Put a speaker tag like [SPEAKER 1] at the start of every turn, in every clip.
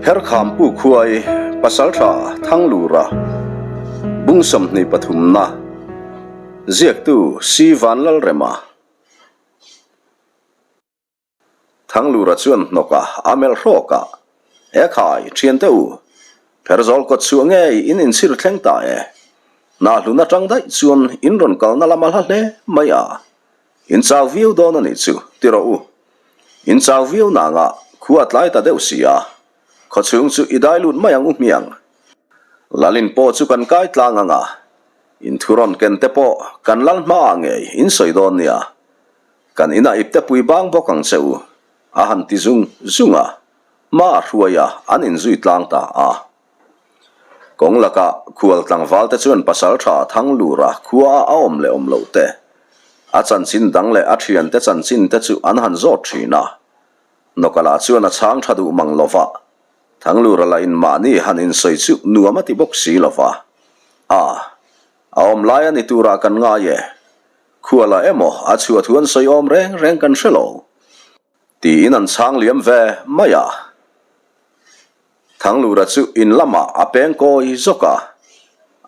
[SPEAKER 1] Pherkhampu khuai Pasaltha Thanglura bung 23 na ziaktu Si Vanlalrema. Thanglura chuan hnawk a, a melh hrawk a, E khai, thiante u, Pherzawl kawt chhuah ngei in inchhir thleng ta e. Hnahlun atang daih chuan in rawn kalna lam a hla hle mai a, in chau viau dawn a nih chu, ti rawh u. In chau viau nangah khua a tlai ta deuh si a, khawchhung chu i dai lut mai ang u hmiang. Lalin pawh chu kan kai tlang ang a, in thu rawn ken te pawh kan lal hmaah ngei in sawi dawn nia. Kan inah ipte pui bang bawk ang che u, a han ti zung zung a, hma a hruai a, an inzui tlang ta a. Kawng lakah khual tlangval te chuan pasal tha Thanglura khua a awm leh awm loh te, a chanchin dang leh a thiante chanchin te chu an han zawt thin a. Nawkala chuan a chhang tha duh mang lova, Thanglura lah in mahni han insawi chu nuam a ti bawk si lova. A, a awm lai a ni turah kan ngai e. Khuala emaw a chhuah thu an sawi awm reng reng kan hre lo tiin an chhang liam ve mai a. Thanglura chu in lamah a peng kawi zawk a,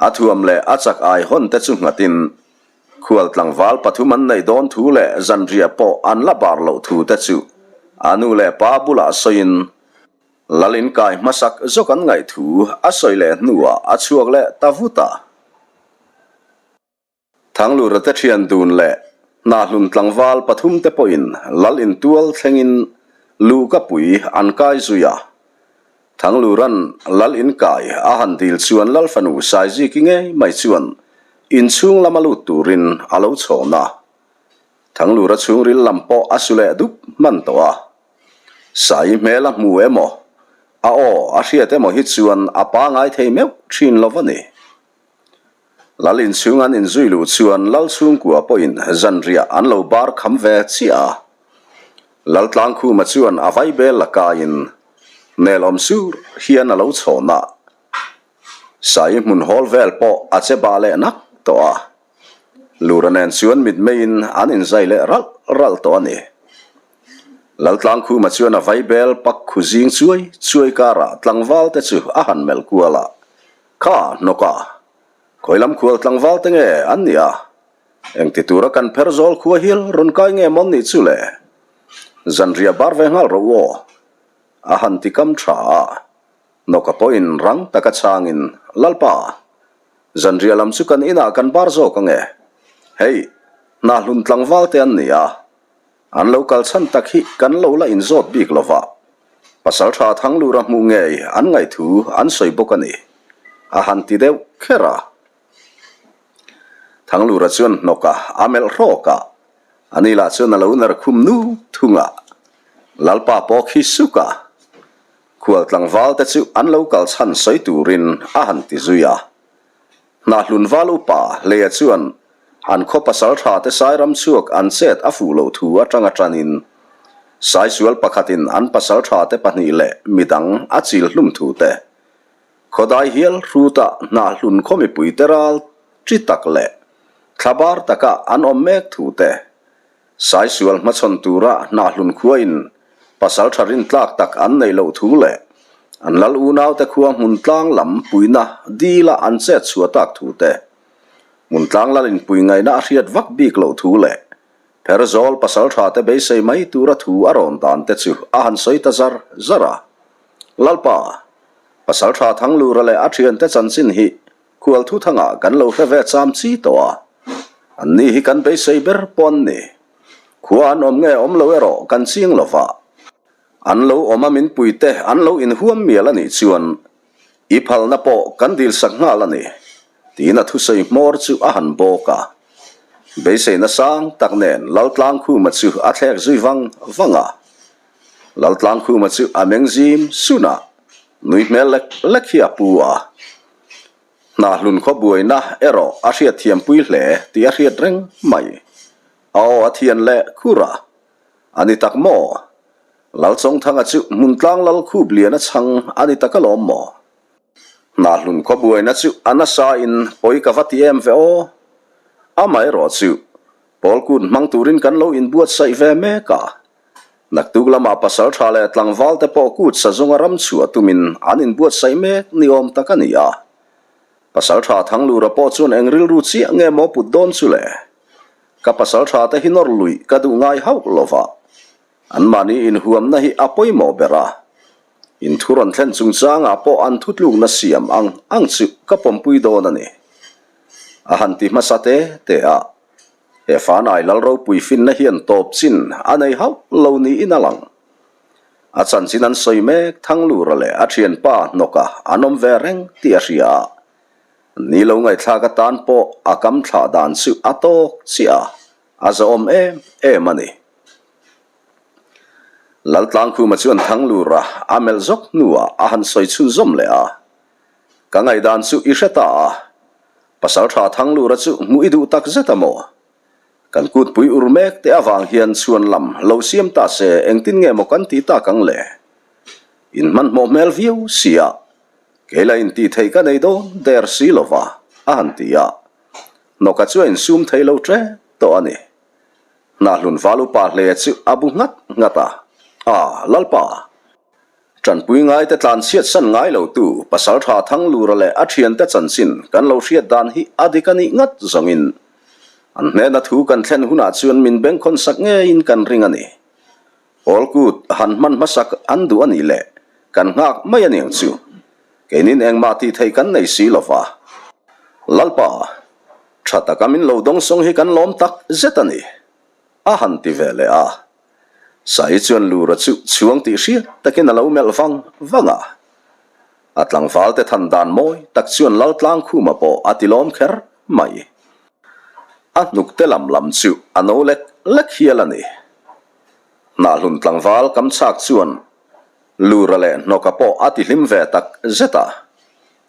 [SPEAKER 1] a thuam leh a chak ai hawn te chu nghatin khual tlangval pathum an neih dawn thu leh zanriah pawh an la bar loh thu te chu a nu leh pa bulah sawiin Lal inkai hmasak zawk an ngaih thu a sawi leh hnuah a chhuak leh ta vut a. Thanglura te thian dun leh Hnahlun tlangval pathum te pawhin Lal intual thlengin luhka pui an kai zui a. Thanglura'n Lal inkai a han dil chuan Lal fanu Saiziki ngei mai chuan inchhung lama lut turin a lo chhawn a. Thanglura chhungril lam pawh a su leh dup hman tawh a. Sai hmel a hmu emaw, a aw a hriat emaw hi chuan a pangai thei meuh thin lo va ni. Lal inchhung an inzui luh chuan Lal chhungkua pawhin zanriah an lo bar kham ve chiah a. Lal Tlangkhuma chuan a vaibel la kaiin nelawm sur hian a lo chhawn a. Sai hmun hawl vel pawh a che bah leh nak tawh a. Lura nen chuan mitmeiin an inzai leh ralh ralh tawh a ni. Lal Tlangkhuma chuan a vaibel pak khu zing chuai chuai karah tlangval te chu a han melh kual a. Kha hnawk a, khawi lam khual tlangval te nge an nih a? Engti tura kan pher zawl khua hial rawn kai nge mawn nih chu le? Zanriah bar ve nghal rawh u aw, a han ti kam tha a. Hnawka pawhin rang taka chhangin, Lalpa, zanriah lam chu kan inah kan bar zawk ange. Hei, hnahlun tlangval te an ni a, An lo kal chhan tak hi kan lo la inzawt bik lo va, Pasaltha Thanglura hmuh ngei an ngaihthu an sawi bawk a ni, a han ti deuh kher a. Thanglura chuan hnawk a, a melh hrawk a, ani lah chuan a lo ner khum nu thung a. Lalpa pawh khi suk a, khual tlangval te chu an lo kal chhan sawi turin a han ti zui a. Hnahlun val upa Hleia chuan an khaw pasal tha te Sairam chhuak an chet a fuh loh thu atanga tanin Saisual pakhatin an pasal tha te pahnih leh midang a chil hlum thu te khawdai hial hruta Hnahlun khaw mipui te ral chi tak leh thlabar taka an awm mek thu te Saisual hmachhawn tura Hnahlun khuain pasal tha rintlak tak an neih loh thu leh an lal unaute khua hmuntlang lam puina dila an chet chhuah tak thu te, hmuntlang lal inpui ngaihna a hriat vak bik loh thu leh Pherzawl pasal tha te beisei mai tura thu a rawn dan te chu a han sawi ta zar zar a. Lalpa, pasal tha Thanglura leh a thiante chanchin hi Khual thuthangah kan lo hre ve cham chi tawh a, an ni hi kan beisei ber pawh an ni. Khua an awm nge awm lo erawh kan ching lo va, an lo awm a min puite an lo inhuam mial a nih chuan i phalna pawh kan dilsak nghal a ni, tiin a thusawi hmawr chu a han bawk a. Beiseina sang tak nen Laltlangkhuma chu a thlek zui vang vang a. Laltlangkhuma chu a meng zim sun a, nui hmel lek lek hi a pu a. Hnahlun khaw buaina erawh a hriatthiampui hle tih a hriat reng mai. A aw a thian leh khur a, A ni tak maw? Lalchawngthanga chu Hmuntlang Lal khup lian a chhang a ni tak alawm maw? Hnahlun khaw buaina chu a nasa in pawi ka va ti em ve aw. Amaherawh chu Pawlkut hmang turin kan lo inbuatsaih ve mek a. Naktuk lamah pasalṭha leh tlangvalte pawh kut sazawnga ram chhuah tumin an inbuatsaih mek ni awm tak a ni a. Pasalṭha Thanglura pawh chuan eng rilru chiah nge maw put dawn chu le? Ka pasalṭha te hi nawr luih ka duh ngai hauh lo va, anmahni inhuamna hi a pawimawh ber a. Inthu rawn thlen chungchangah pawh an thutlukna siam ang ang chu ka pawmpui dawn a ni. A han ti hmasa te te a. He Fanai Lal ropui finna hian tawp chin a nei hauh lo niin a lang. A chanchin an sawi mek Thanglura leh a thianpa Hnawka an awm ve reng tih a hria a. Ni lo ngaihthlak atan pawh a kam thlah dan chu a tawk chiah a, a zahawm em em a ni. Laltlangkhuma chuan Thanglura a melh zawk hnuah a han sawi chhunzawm leh a, Ka ngaihdan chu i hre ta a, Pasalṭha Thanglura chu hmuh i duh tak zet a maw? Kan kutpui ur mek te avang hian chhuan lam lo siam ta se engtin nge maw kan tih tak ang le? In hmanhmawh hmel viau sia, kei la intih theih ka nei dawn der si lo va, a han ti a. Hnawka chu a insum thei lo ṭep tawh a ni. Hnahlun val upa hle chu a bu nghat nghat a, A, Lalpa! Ṭanpui ngaite tlanchhiat san ngai lotu Pasalṭha Thanglura leh a ṭhiante chanchin kan lo hriat dan hi a dik a nih ngat zawngin an hnena thu kan thlen hunah chuan min bengkhawn sak ngeiin kan ring a ni. Awlkut han hman hmasak an duh a nih leh kan nghak mai a niang chu. Keinin engmah tih theih kan nei si lo va. Lalpa, ṭha taka min lo dawngsawng hi kan lawm tak zet a ni, a han ti ve leh a. Sai chuan Lura chu chhuang tih hriat takin a lo melh vang vang a. A tlangvalte than dan mawi tak chuan Laltlangkhuma pawh a ti lawm kher mai. A hnukte lam lam chu a no lek lek hial a ni. Hnahlun tlangval kam chak chuan Lura leh Hnawka pawh a ti hlim ve tak zet a.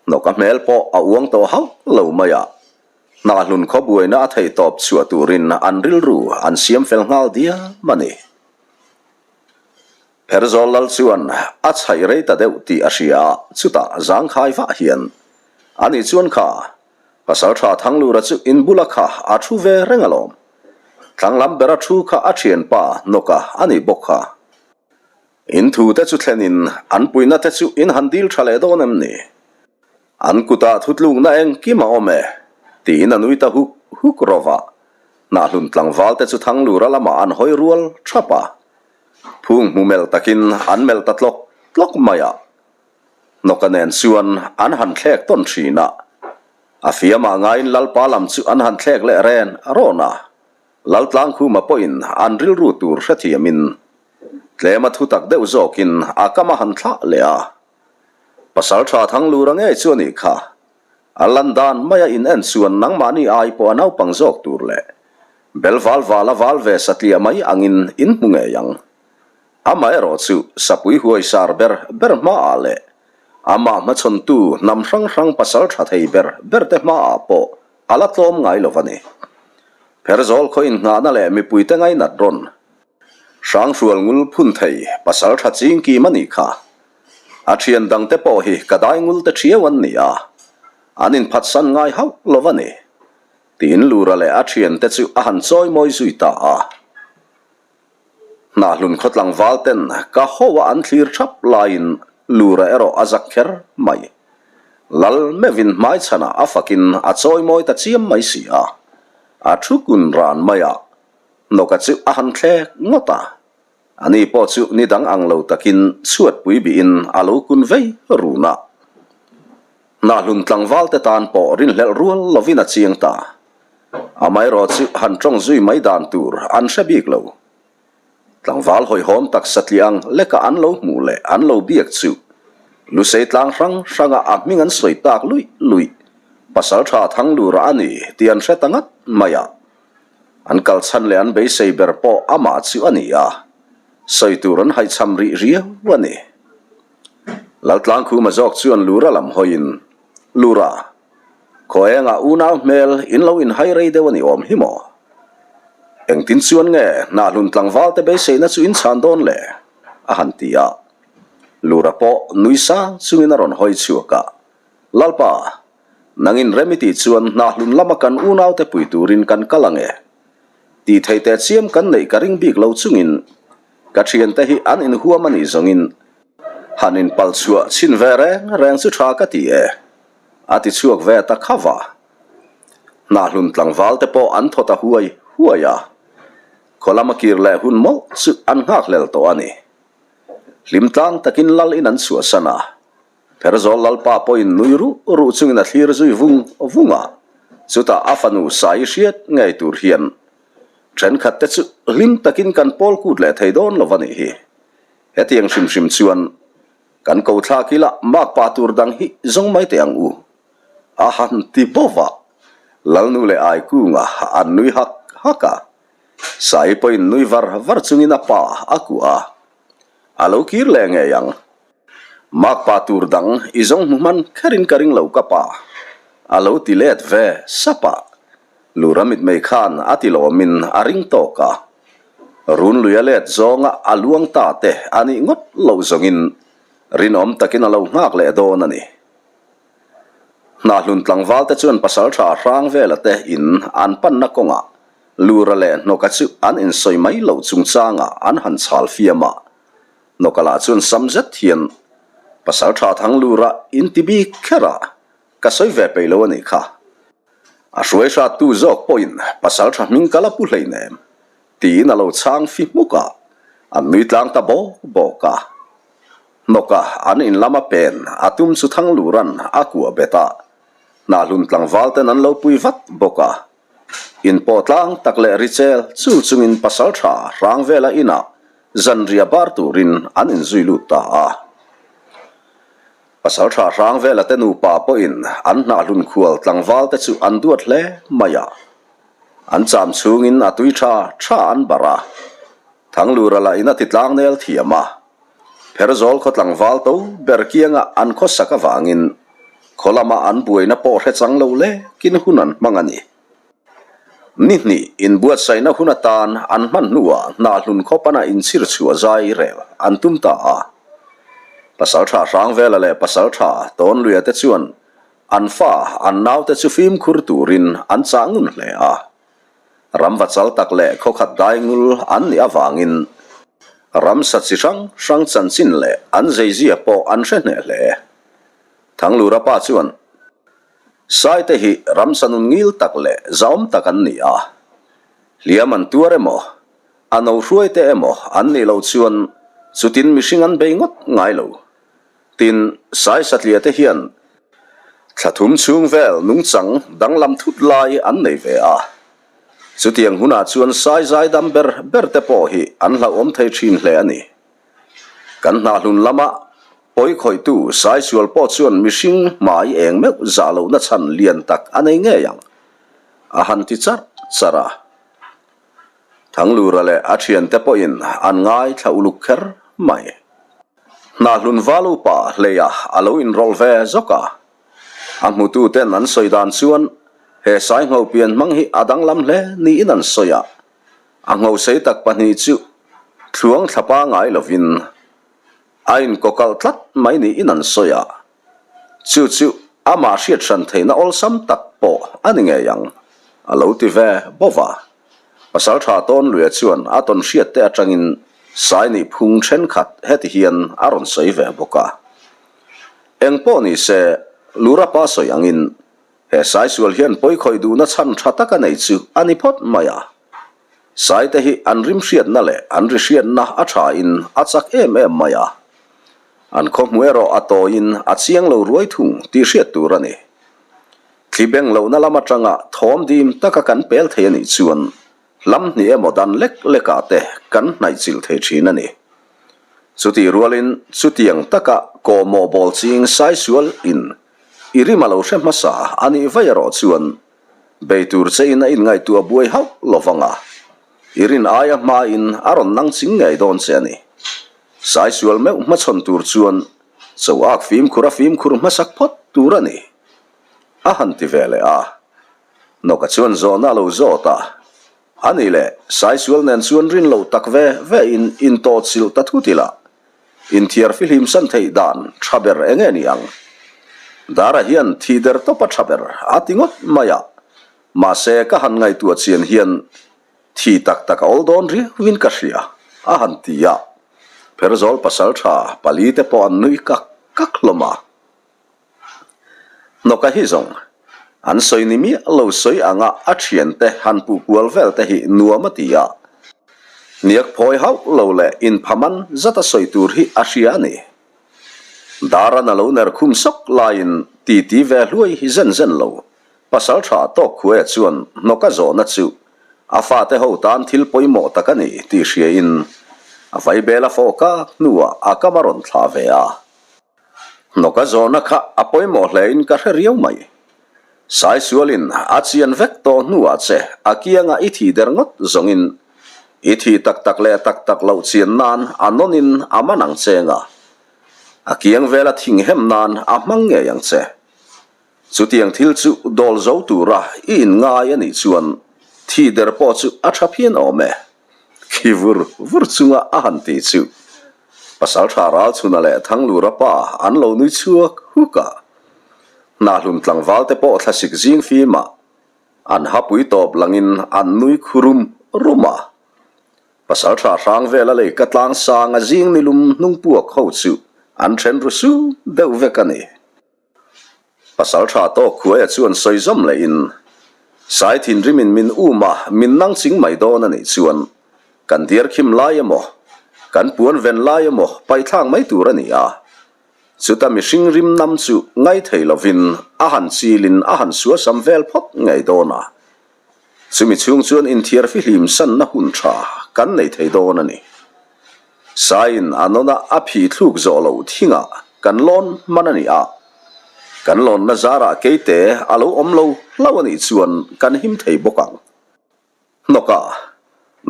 [SPEAKER 1] Hnawka hmel pawh a uang tawh hauh lo mai a. Hnahlun khaw buaina a theih tawp chhuah turin an rilru an siam fel nghal diam a ni. Pherzawl lal chuan a chhaih rei ta deuh tih a hria a, chutah zangkhai vah hian, Ani chuan kha, Pasalṭha Thanglura chu in bula kha a thu ve reng alawm. Tlanglam bera thu kha a ṭhianpa Hnawka a nih bawk kha. In thute chu thlenin an puihna te chu in han dil ṭha leh dawn em ni? An kutah thutlukna engkim a awm e, tiin a nui ta huk huk rawh va. Hnahlun tlangval te chu Thanglura lamah an hawi rual thap a. Phung hmu melh takin an melh ta tlawk tlawk mai a. Hnawka nen chuan an han thlek tawn thin a. A fiamah ngaiin Lalpa lam chu an han thlek leh ren rawn a. Laltlangkhuma pawhin an rilru tur hrethiamin tlema thutak deuh zawkin a kam a han thlah leh a. Pasal tha Thanglura ngei chu a nih kha. A lan dan maia in en chuan nangmahni ai pawh a naupang zawk tur leh bel val val a val ve satliah mai angin in hmu ngei ang. Amaherawh chu sapui huai sar ber ber hmaah leh amah hmachhawntu hnam hrang hrang pasal tha thei ber berte hmaah pawh a la tlawm ngai lo a ni. Pherzawl khaw inngahna leh mipuite ngainat rawn Hranghrual ngul phun thei pasal tha ching kim a nih kha. A thian dangte pawh hi ka dai ngul te thiau an ni a, an inphatsan ngai hauh lo a ni, tiin Lura leh a thiante chu a han chawi mawi zui ta a. Hnahlun khaw tlangval ten ka ho a an thlir thap laiin Lura erawh a zak kher mai. Lal meuhin hmaichhanah a fakin a chawi mawi ta chiam mai si a, a thu kun ran mai a. Hnawka chu a han thlek ngawt a, ani pawh chu ni dang ang lo takin chhuatpui bihin a lo kun vei run a. Hnahlun tlangval te tan pawh rinhlelh rual lovin a chiang ta. Amaherawh chu han tawng zui mai dan tur an hre bik lo. Tlangval hawihhawm tak satliah ang leka an lo hmuh leh an lo biak chu Lusei tlang hrang hranga a hming an sawi tak luih luih Pasalṭha Thanglura a ni tih an hre ta ngat mai a. An kal chhan leh an beisei ber pawh amah chu a ni a, sawi tur an haihchham rih riau a ni. Laltlangkhuma zawk chuan Lura lam hawiin, Lura, khaw engah unau hmel in lo inhai rei deuh a ni awm hi maw? Engtin chuan nge Hnahlun tlangvalte beiseina chu in chhan dawn le? a han ti a. Lura pawh nui sang chungin a rawn hawi chhuak a, Lalpa, Nangin rem i tih chuan hnahlun lama kan unaute pui turin kan kal ang e. Tih theih teh chiam kan neih ka ring bik lo chungin. Ka thiante hi an inhuam a nih zawngin han inpal chhuah chhin ve reng reng chu tha ka ti e, a ti chhuak ve ta kha va. Hnahlun tlangval te pawh an thaw ta huai huai a, khaw lama kir leh hun mawlh chu an nghakhlel tawh a ni. Hlim tlang takin lal in an chhuahsan a, Pherzawl Lalpa pawhin nui ruh ruh chungin a thlir zui vung vung a, chutah a fanu Sai hriat ngei tur hian thenkhat te chu hlim takin kan pawl kut leh thei dawn lo a nih hi. Hetiang hrim hrim chuan kan ko thlak ila makpa tur dang hi zawng mai teh ang u a han ti bawk a, Lalnu leh Aikunga an nui hak hak a, Sai pawhin nui var var chungin a pa a kuah a, a lo kir leh ngei ang. Makpa tur dang i zawng hmu hman kherin ka ring lo ka pa, a lo ti let ve sap a. Lura mitmei khan a ti lawmin a ring tawk a. Runlui a let zawnga a luang ta te a nih ngawt loh zawngin rinawm takin a lo nghak leh dawn a ni. Hnahlun tlangval te chuan pasaltha hrang vela te in an panna kawngah Lura leh Hnawka chu an insawi mai loh chungchangah an han chhal fiam a. Nawka lah chuan sam zet hian pasal tha thang lura in ti bik kher a, ka sawi ve peih lo a nih kha. A hruai hrat tu zawk pawhin pasal tha hming ka la pu hleinem tiin a lo chhang fi hmuk a, an nui tlang ta bawk bawk a. Hnawka an in lama pen a tum chu Thanglura'n a kuah bet a, Hnahlun tlangval ten an lo pui vat bawk a. Inpawh tlang tak leh Richel chu chungin pasal tha hrang vela inah zanriah bar turin an inzui lut ta a. Pasal tha hrang vela te nupa pawhin an hnahhlun khual tlangval te chu an duat hle mai a. An cham chhungin a tui tha tha an barh a. Thanglura lah in a ti tlang nel thiam a. Pherzawl khaw tlangval to ber kianga an khawsak avangin khaw lama an buaina pawh hre chang lo lekin hun an hmang a ni. Ni hnih inbuatsaihna hun atan an hman hnuah Hnahlun khaw pana inchhir chhuah zai rel an tum ta a. Pasaltha Hrangvela leh Pasaltha Tawnluia te chuan an fa an naute chu fimkhur turin an chah ngun hle a. Ramva chal tak leh khawkhat dai ngul an nih avangin ramsa chi hrang hrang chanchin leh an zeizia pawh an hre hneh hle. Thanglura pa chuan, Saite hi ramsa nun ngil tak leh zahawm tak an ni a, hliam an tuar emaw, a no hruai te emaw an nih loh chuan chutin mihring an bei ngawt ngai lo. Tin, Sai Satliah te hian thla thum chhung vel nungchang danglam thut lai an nei ve a. Chutiang hunah chuan Sai zaidam ber ber te pawh hi an hlauhawm thei thin hle a ni. Kan hnahlun lama pawi khawihtu Sai sual pawh chuan mihring hmai eng meuh zah lohna chhan lian tak a nei ngei ang, a han ti charh charh a. Thanglura leh a thiante pawhin an ngaithla uluk kher mai. Hnahlun val upa hleia a lo inrawlh ve zawk a. A hmututen an sawi dan chuan he sai ngho pian hmang hi a danglam hle niin an sawi a. A ngho sei tak pahnih chu thluang thla pangai lovin a inkawkalh tlat mai niin an sawi a. Chu chu amah hriat hran theihna awlsam tak pawh a ni ngei ang, a lo ti ve bawk a. Pasaltha Tawnluia chuan a tawn hriat te atangin Sai nih phung thenkhat heti hian a rawn sawi ve bawk a. Eng pawh ni se, Lurapa sawi angin he Sai sual hian pawi khawih duhna chhan tha tak a nei chu a ni phawt mai a. Sai te hi an rim hriatna leh an ri hriatna a tha in a chak em em mai a. An khawhmu erawh a tawiin a chiang lo ruai thung tih hriat tur a ni. Thli beng lohna lam atanga thawm dim taka kan pel thei a nih chuan hlam hnih emaw dan lek lekah te kan hnaih chilh thei thin a ni. Chutih rualin chutiang taka kawhmawh bawl ching saisual in i rim a lo hre hmasa a nih vaih erawh chuan bei tur che in a inngaihtuah buai hauh lovang a, i rin aia hmain a rawn nang ching ngei dawn che a ni. Saisual meuh hmachhawn tur chuan cho ak fimkhur a fimkhur hmasak phawt tur a ni. A han ti ve leh a. Nawka chuan zawhna a lo zawt a. A ni leh, Saisual nen chuan rin loh tak ve ve in intawhchilh ta thut ila, inthiar fihlim san theih dan tha ber eng nge ni ang? Dara hian thih der tawp a tha ber a ti ngawt mai a, mahse ka han ngaihtuah chian hian thi tak tak a awl dawn riauin ka hria. a han ti a, Pherzawl pasalṭha palite pawh an nui kak kak hlawm a. Hnawka hi zawng an sawi ni miah lo sawi anga a thiante han puh kual vel te hi nuam a ti a, hniak phawi hauh lo leh inphaman zata sawi tur hi a hria a ni. Daran a lo ner khum sawk laiin titi ve hluai hi zen zen lo Pasalṭha tawk khuaia chuan hnawka zawhna chu a fate ho tan thil pawimawh tak a ni tih hriain a vaibel a fawh kak hnuah a kam a rawn thlah ve a. Hnawka zawhna kha a pawimawh hlein ka hre riau mai. Saisualin a chian vek tawh hnuah che a kianga i thih der ngawt zawngin i thih tak tak leh tak tak loh chian nan a nawnin a man ang che nga. A kiang vela thinghem nan a hmang ngei ang che. Chutiang thil chu dawl zo tura i inngai a nih chuan thi der pawh chu a tha phian awm e. Khi vur vur chunga a han ti chu Pasaltha Ralchhuna leh Thanglura pa an lo nui chhuak huk a. Hnahlum tlangval te pawh thlasik zing fimah an hapui tawp langin an nui khu rum rum a. Pasaltha hrang vela lei ka tlang sanga zing nilum hnungpuak ho chu an then ru su deuh vek a ni. Pasalṭha tawk khuaia chuan sawi zawm lehin, Sai thinrimin min um a, min nang ching mai dawn a nih chuan kan diar khim lai emaw, kan puan ven lai emaw paihthlak mai tur a ni a. Chuta mihring rim nam chu ngai thei lovin a han chilin a han suasam vel phawt ngei dawn a. Chumi chhung chuan inthiar fihlim sanna hun tha kan nei thei dawn a ni. Saiin a nawna a phih thluk zawh loh thingah kan lawn hman a ni a, kan lawnna zarah keite a lo awm lo hlauh a nih chuan kan him thei bawk ang. Hnawkah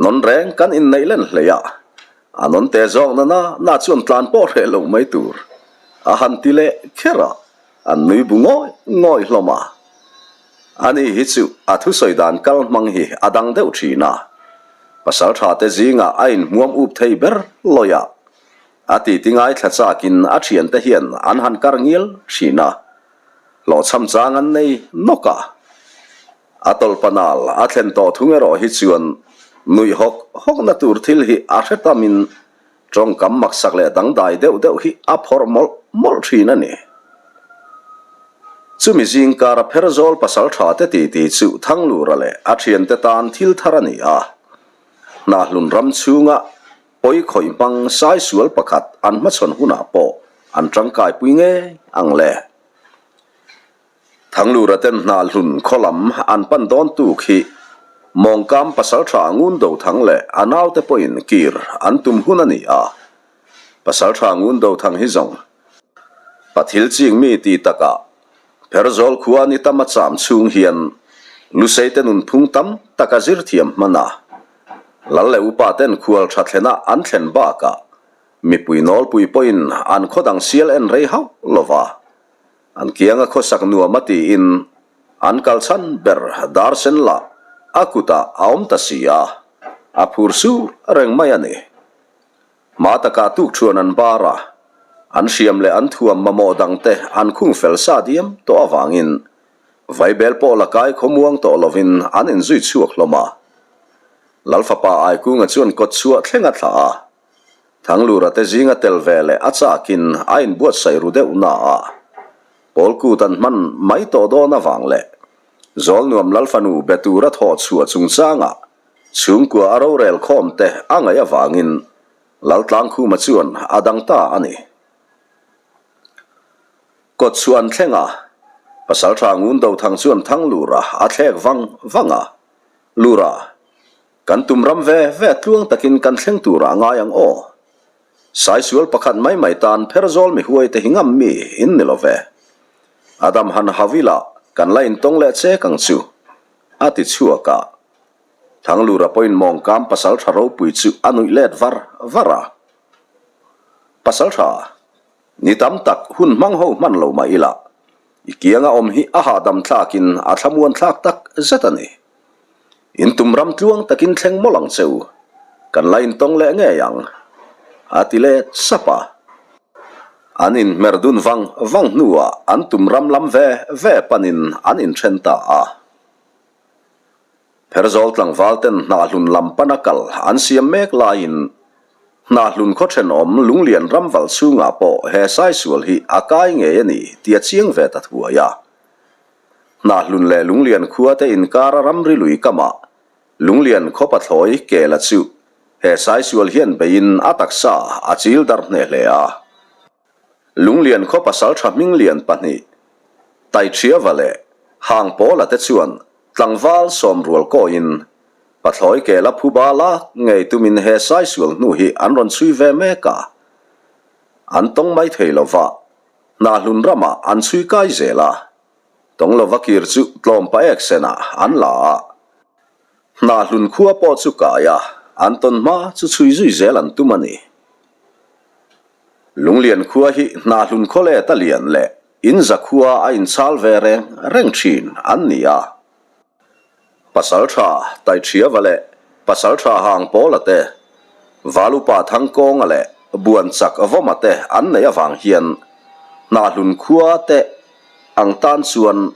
[SPEAKER 1] nawn reng kan inneih len hlei a, a nawn te zawk na na na chuan tlan pawh hreh lo mai tur a han ti leh kher a. An nui bu ngawih ngawih hlawm a. Ani hi chu a thusawi dan kal hmang hi a dang deuh thin a. Pasaltha te zingah a inhmuam up thei ber lawih a. A titi ngaithla chakin a thiante hian an han kar ngial thin a. Hlawhchham chang an nei nawk a. A tawlhpanal a thlen tawh thung erawh hi chuan nuih hawk hawkna tur thil hi a hre tamin Tawngkam maksak leh dangdai deuh deuh hi a phawrh mawlh mawlh thin a ni. Chumi zingkara Pherzawl pasaltha te titi chu Thanglura leh a thiante tan thil thar a ni a. Hnahlun ram chhunga pawi khawih hmang saisual pakhat an hmachhawn hunah pawh an tangkaipui ngei ang le. Thanglura ten Hnahlun khaw lam an pan dawn tuk hi Mawngkam Pasaltha Ngundothang leh a naute pawhin kir an tum hun a ni a. Pasaltha Ngundothang hi zawng Pathil ching mi ti takah Pherzawl khua ni tam a cham chhung hian Lusei te nunphung tam tak a zir thiam hman a. Lal leh upa ten khual tha thlena an thlen bakah mipui nawlpui pawhin an khaw dang sial en rei hauh lova. An kianga khawsak nuam a tiin an kal chhan ber dar sen lah a kutah a awm ta si a, a phur sur reng mai a ni. Hma takah tukṭhuan an bar a, an hriam leh an thuam mamawh dangte an khung fel sa diam tawh avangin vaibel pawh la kai khawmuang tawh lovin an inzui chhuak hlawm a. Lalfapa Aikunga chuan kawtchhuah thleng a thlah a, Thanglura te zinga tel ve leh a chakin a inbuatsaih ru deuh na a, Pawl kut an hman mai tawh dawn avang leh Zawlnuam Lalfanu be tura thawh chhuah chungchangah chhungkua a rorel khawm te a ngaih avangin Laltlangkhuma chuan a dang ta a ni. Kawtchhuah an thleng a, Pasaltha Ngundothang chuan Thanglura a thlek vang vang a, Lura, Kan tum ram ve ve tluang takin kan thleng turah a ngai ang aw. Saisual pakhat mai mai tan pherzawl mi huai te hi ngam mi in ni lo ve. Adam han hau ila kan la intawng leh chek ang chu, a ti chhuak a. Thanglura pawhin mawngkam pasal tha ropui chu a nuih let var var a. Pasal tha, ni tam tak hun hmang ho hman lo mah ila, i kianga awm hi a hahdam thlakin a thlamuan thlak tak zet a ni. In tum ram tluang takin thleng mawlh ang che u, kan la intawng leh ngei ang, a ti let sap a. An inhmer dun vang vang hnuah an tum ram lam ve ve panin an inthen ta a. Pherzawl tlangval ten hnahhlun lam pana kal an siam mek laiin. Hnahlun khaw thenawm Lunglian ramval chhungah pawh he saisual hi a kai ngei a ni tih a chiang ve ta thuai a. Hnahlun leh Lunglian khua te inkara ramri lui kamah Lunglian khaw pathlawi Kela chu he saisual hian beiin a taksa a chil darh hneh hle a. Lunglian khaw pasaltha hminglian pahnih Taiṭhiava leh Hangpawla te chuan tlangval sawmrual kawiin Pathlawi kela phuba lak ngei tumin he saisual hnu hi an rawn chhui ve mek a. An tawng mai thei lova, Hnahlun ramah an chhui kai zel a. Tawng lova kir chu tlawm paek senah an la a. Hnahlun khua pawh chu kai a, an tawn hma chu chhui zui zel an tum a ni. Lunglian khua hi Hnahlun khawlet a lian leh Inza khua a inchal ve reng reng thin an ni a. Pasaltha Taiṭhiava leh Pasaltha Hangpawla te, Valupa Thangkawnga leh Buanchak Vawma te an neih avang hian Hnahlun khua te ang tan chuan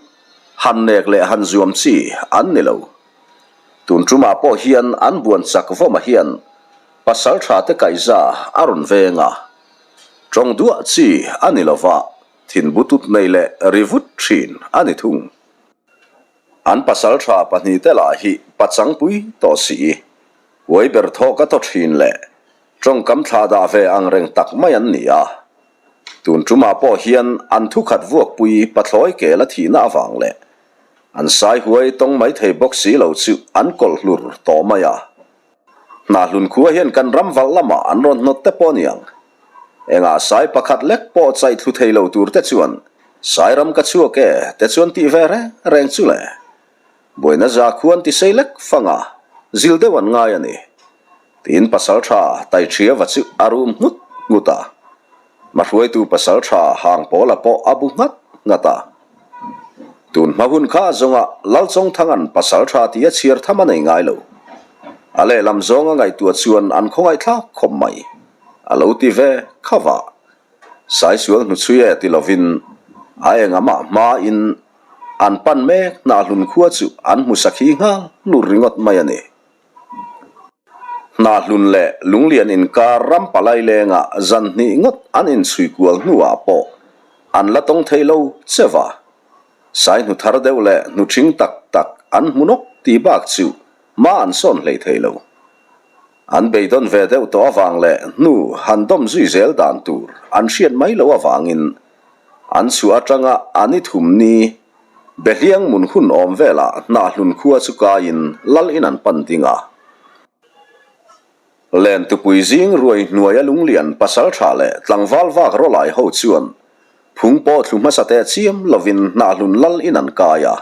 [SPEAKER 1] han nek leh han zuam chi an ni lo. Tun ṭumah pawh hian an Buanchak Vawma hian Pasaltha te kaihza a rawn veng a, ṭawng duah chi a ni lova, thinbutut nei leh ri vut ṭhin a ni thung. An pasal tha pahnihte lah hi pachangpui tawh si, huai ber thawk a taw thin leh tawngkam thlah dah ve ang reng tak mai an ni a. Tun tumah pawh hian an thukhat vuakpui pathlawi kel a thihna avang leh an sai huai tawng mai thei bawk si lo chu an kawlh hlur tawh mai a. Hnahlun khua hian kan ram valh lamah an rawn hnawt te pawh aniang. Engah sai pakhat lek pawh chaih thlu thei lo tur te chuan sai ram ka chhuak e te chuan tih ve reng reng chu le. Buaina za khuan ti sei lek fang a, zil deuh an ngai a ni. Tiin pasal tha Taiṭhiava chu a rum nghut nghut a. Hmahruaitu pasal tha Hangpawla pawh a bu nghat nghat a. Tun hma hun kha zawnga Lalchawngthanga'n pasal tha tia chhiar tham a nei ngai lo. A lehlam zawnga ngaihtuah chuan an khawngaihthlak khawp mai. A lo ti ve kha va. Saisual hnuchhui e ti lovin a engamah hmain an pan mek Hnahlun khua chu an hmu sakhi nghal hlur ringawt mai a ni. Hnahlun leh Lunglian inkar ram palai lengah zan hnih ngawt an inchhui kual hnuah pawh an la tawng thei lo che va. Sai hnu thar deuh leh hnu ṭhing tak tak an hmu nawk tih bak chu hma an sawn hlei thei lo. An beidawn ve deuh tawh avang leh hnu han dawm zui zel dan tur an hriat mai loh avangin an chhuah atanga a ni thum ni Behliang mun hun awm velah Hnahlun khua chu kaiin lal in an pan ding a. Lentupui zing ruai hnuaia lunglian pasal tha leh tlangval vak rawlai ho chuan phung pawh thlu hmasa teh chiam lovin Hnahlun lal in an kai a.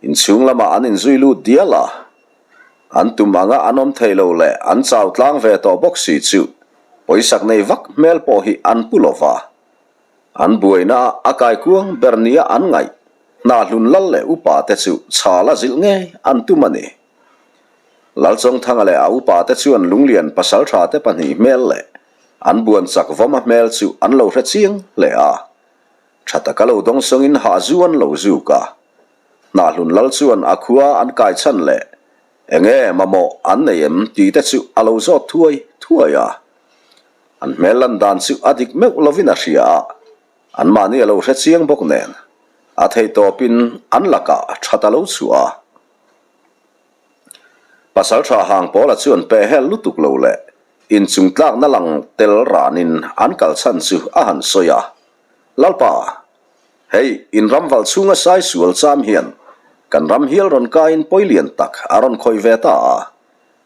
[SPEAKER 1] Inchhung lamah an inzui lut dial a. An tum anga an awm thei lo leh an chau tlang ve tawh bawk si chu pawisak nei vak hmel pawh hi an pu lova. An buaina a kaikuang ber nia an ngaih, Hnahlun lal leh upa te chu chhal a zilh ngei an tum a ni. Lalchawngthanga leh a upa te chuan Lunglian pasaltha te pahnih hmel leh an buan chak vawma hmel chu an lo hre chiang hle a. Tha taka lo dawngsawngin hahzu an lo zuk a. Hnahlun lal chuan a khua an kai chhan leh enge mamawh an nei em tih te chu a lo zawt thuai thuai a. An hmel lan dan chu a dik meuh lovin a hria a, anmahni a lo hre chiang bawk nen a theihtawpin an lakah that a lo chhuah a. Pasaltha Hangpawla chuan pehhel lutuk lo leh inchung tlakna lang tel ranin an kal chhan chu a han sawi a, Lalpa, hei in ram valh chhunga sai sual cham hian kan ram hial rawn kaiin pawi lian tak a rawn khawih ve ta a,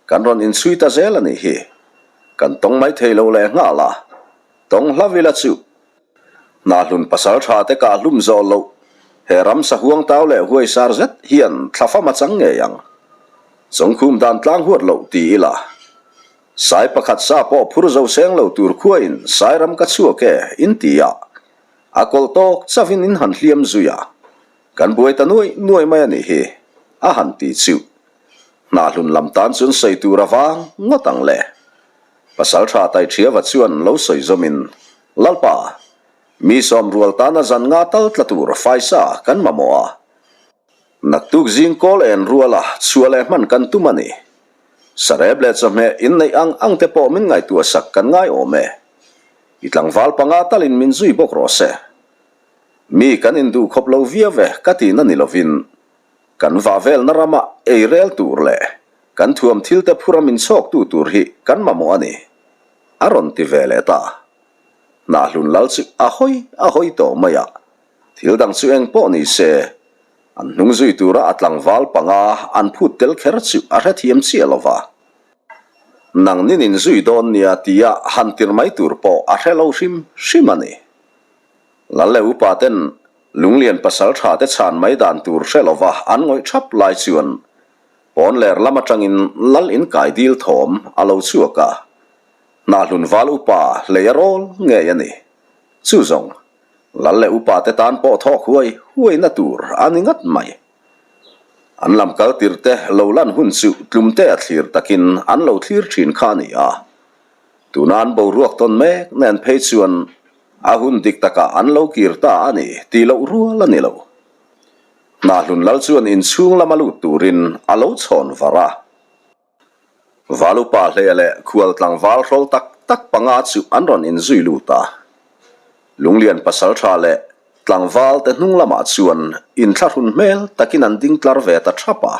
[SPEAKER 1] Kan rawn inchhui ta zel a nih hi. Kan tawng mai thei lo leh nghal a, tawng hla vila chu. Hnahlun pasal tha te kah hlum zawh loh, he ram sahuang tau leh huaisar zet hian thlafam a chang ngei ang. Chawngkhum dan tlang huat loh ti ila. Sai pakhat sa pawh phur zo seng lo tur khuain sai ram ka chhuak e in ti a, a kawlh tawk chauhin in han hliam zui a, kan buai ta nuai nuai mai a nih hi, a han ti chu. Hnahlun lam tan chuan sawi tur a vang ngawt ang le. Pasaltha Taiṭhiava chuan lo sawi zawmin, Lalpa, mi sawm rual tana zan nga tal tla tur faisa kan mamawh a. Naktuk zing kawl en ruala chhuah leh hman kan tum a ni. Sarep leh chawhmeh inneih ang ang te pawh min ngaihtuah sak kan ngai awm e. I tlangval panga talin min zui bawk rawh se. Mi kan induh khawp lo viau e ka tihna ni lovin kan vah velna rama ei rel tur leh kan thuam thil te phura min chhawktu tur hi kan mamawh a ni, a rawn ti ve leh ta. Hnahlun lal chu a hawi a hawi tawh mai a, thil dang chu eng pawh ni se, an hnung zui tura a tlangval panga an phut tel kher chu a hrethiam chiah lo va. Nang nin in zui dawn nia tia han tir mai tur pawh a hre lo hrim hrim a ni. Lal leh upa ten Lunglian pasal tha te chhan mai dan tur hre lova an ngawih thap lai chuan pawn ler lam atangin Lal in kai dil thawm a lo chhuak a, Hnahlun val upa hlei a rawl ngei a ni. Chu zawng, Lal leh upa te tan pawh thawk huai huaina tur a ni ngat mai. An lam kal tir te lo lan hun chu tlumte a thlir takin an lo thlir thin kha a ni a. Tuna an boruak tawn mek nen phei chuan a hun dik takah an lo kir ta a ni tih loh rual a ni lo. Hnahlun lal chuan inchhung lama lut turin a lo chhawn var a. Valupa hleh leh khual tlangval hrawl tak tak panga chu an rawn inzui lut a. Lunglian pasaltha leh tlangval te hnung lamah chuan inthlahrun hmel takin an ding tlar ve ta thap a.